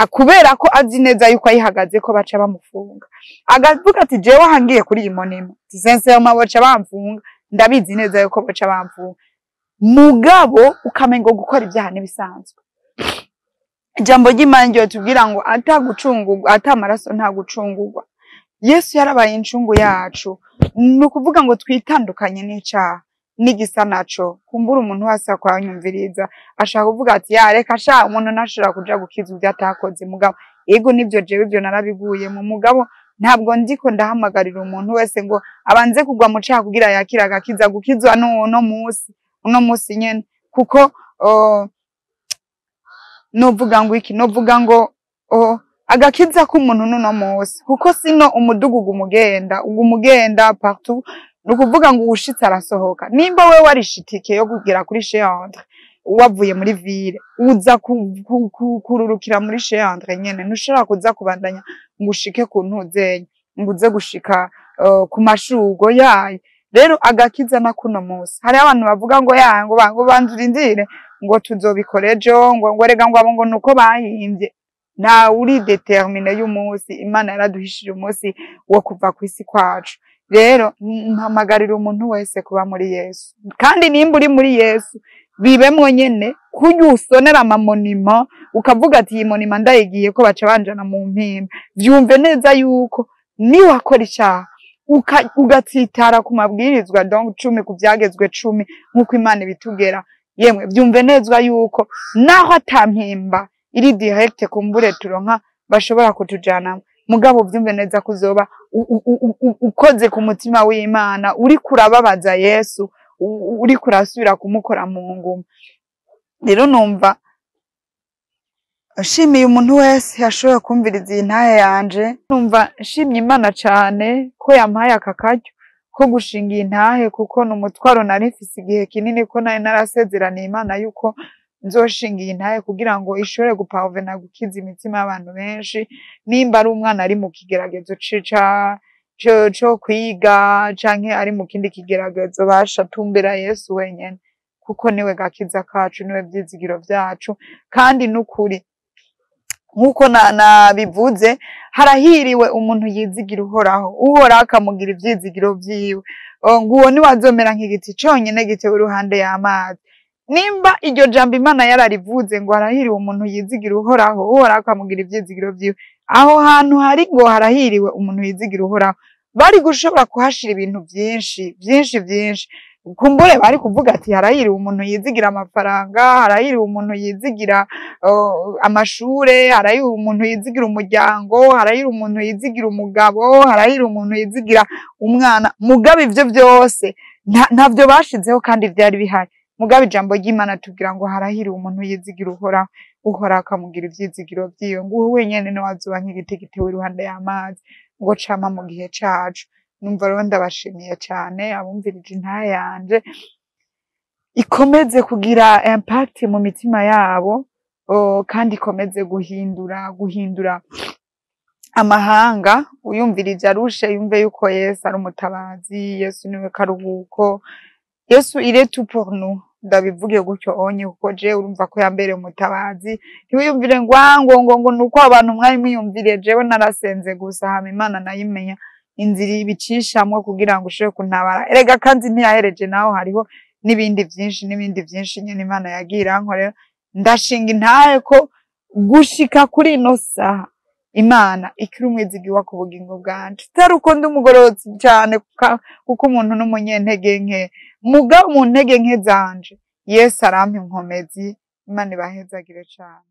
kubera ko azi neza yuko ayihagaze ko baca bamufunga, agavuga ati: "Jewe ahangiye kuri iyi monument, sincèrement boca bamfunga, ndabizi neza yuko boca bamfunga." Mugabo ukamengo gukora ibyaha n'ibisanzwe. Ijambo ry'Imana ryo tubwira ngo ata gucungurwa, ata amaraso nta gucungurwa. Yesu yarabaye incungu yacu. Ni ukuvuga ngo twitandukanye n'icaha n'igisa naco. Kumbura umuntu wese akwanyumviriza ashaka kuvuga ati: "Ya, reka sha, umuntu ntashobora kuja gukiza ivyo atakoze." Mugabo ego nivyo, jewe ivyo narabiguyemo, mugabo ntabwo ndiko ndahamagarira umuntu wese ngo abanze kugwa mu caha kugira yakire agakiza. Gukizwa n'uno musi, uno musi nyene, kuko novuga ngo iki, novuga ngo agakiza k'umuntu n'uno musi, kuko sino umudugu ugumugenda, ugumugenda partout. Ni ukuvuga ngo uwushitse arasohoka. Nimba wewe warishe itike yo kugera kuri Chez Andre wavuye muri ville, uza kururukira muri Chez Andre nyene, ntushobora kuza kubandanya ngo ushike ku ntuzenye, ngo uze gushika ku mashugo yayo. Rero agakiza na kuno musi. Hariho abantu bavuga ngo ya ngo banza urindire, ngo tuzobikora ejo, ngo rega, ngo abo ngo nuko bahimbye. Nta uri déterminé y'umunsi. Imana yaraduhishije umunsi wo kuva kw'isi kwacu. Rero mpamagarira umuntu wese kuba muri Yesu, kandi nimba uri muri Yesu, bibemwo nyene. Kurya usonera amamonima ukavuga ati: "Iyi monument ndayigiye ko baca banjana mu mpimba," vyumve neza yuko niwakora icaha ugatsitara ku mabwirizwa, donc 10 ku vyagezwe 10 nk'uko Imana ibitugera, yemwe vyumve neza yuko naho atampimba iri direct kumbure turonka bashobora kutujanamo, mugabo vyumve neza kuzoba ukoze ku mutima w'Imana, uriko urababaza Yesu, uriko urasubira kumukora mu nguma. Rero numva nshimiye umuntu wese yashoboye kumviriza iyi ntahe yanje. Numva nshimye Imana cane ko yampaye aka karyo ko gushinga iyi ntahe, kuko ni umutwaro nari mfise igihe kinini, ko nari narasezeraniye Imana yuko nzoshinga iyi ntahe kugira ngo ishobore guparvenir gukiza imitima y'abantu benshi. Nimba ari umwana ari mu kigeragezo co kwiga canke ari mu kindi kigeragezo, basha tumbera Yesu wenyene, kuko niwe gakiza kacu, niwe vyizigiro vyacu. Kandi n'ukuri nk'uko nabivuze, harahiriwe umuntu yizigira Uhoraho, Uhoraho akamugira ivyizigiro vyiwe. Nguwo niwe azomera nk'igiti conyene gitewe iruhande y'amazi. Nimba iryo jambo Imana yararivuze ngo harahiriwe umuntu yizigira Uhoraho, Uhoraho akamugira ivyizigiro vyiwe, aho hantu hari ngo harahiriwe umuntu yizigira Uhoraho, bari gushobora kuhashira ibintu vyinshi vyinshi vyinshi. Kumbure bari kuvuga ati: "Harahiriwe umuntu yizigira amafaranga, harahiriwe umuntu yizigira amashure, harahiriwe umuntu yizigira umuryango, harahiriwe umuntu yizigira umugabo, harahiriwe umuntu yizigira umwana." Mugabo ivyo vyose ntavyo bashizeho kandi vyari bihari. Mugabo ijambo ry'Imana tubwira ngo harahiriwe umuntu yizigira Uhoraho, Uhoraho akamugira ivyizigiro vyiwe. Ngo uwo wenyene niwe azoba nk'igiti gitewe iruhande y'amazi, ngo cama mu gihe caco. Numva rero ndabashimiye cane abumvirije intahe yanje, ikomeze kugira impact mu mitima yabo, kandi ikomeze guhindura amahanga. Uyumvirije arushe yumve yuko Yesu ari umutabazi, Yesu niwe karuhuko. Yesu il est tout pour nous, ndabivuge gutyo onye, kuko jewe urumva ko yambereye umutabazi. Ntiwiyumvire ngo ah, ngo nuko abantu mwari mwiyumviriye. Jewe narasenze gusa, hama Imana nayimenya inzira ibicishamwo kugira ngo ushobore kuntabara. Erega kandi ntiyahereje naho, hariho n'ibindi vyinshi n'ibindi vyinshi nyene Imana yagiye irankorera. Ndashinga intahe ko gushika kuri ino saha Imana ikiri umwizigiwa ku bugingo bwanje, atari uko ndi umugororotsi cane, kuko umuntu n'umunyentege nke, muga mu ntege nke zanje Yesu arampa inkomezi. Imana ibahezagire cane.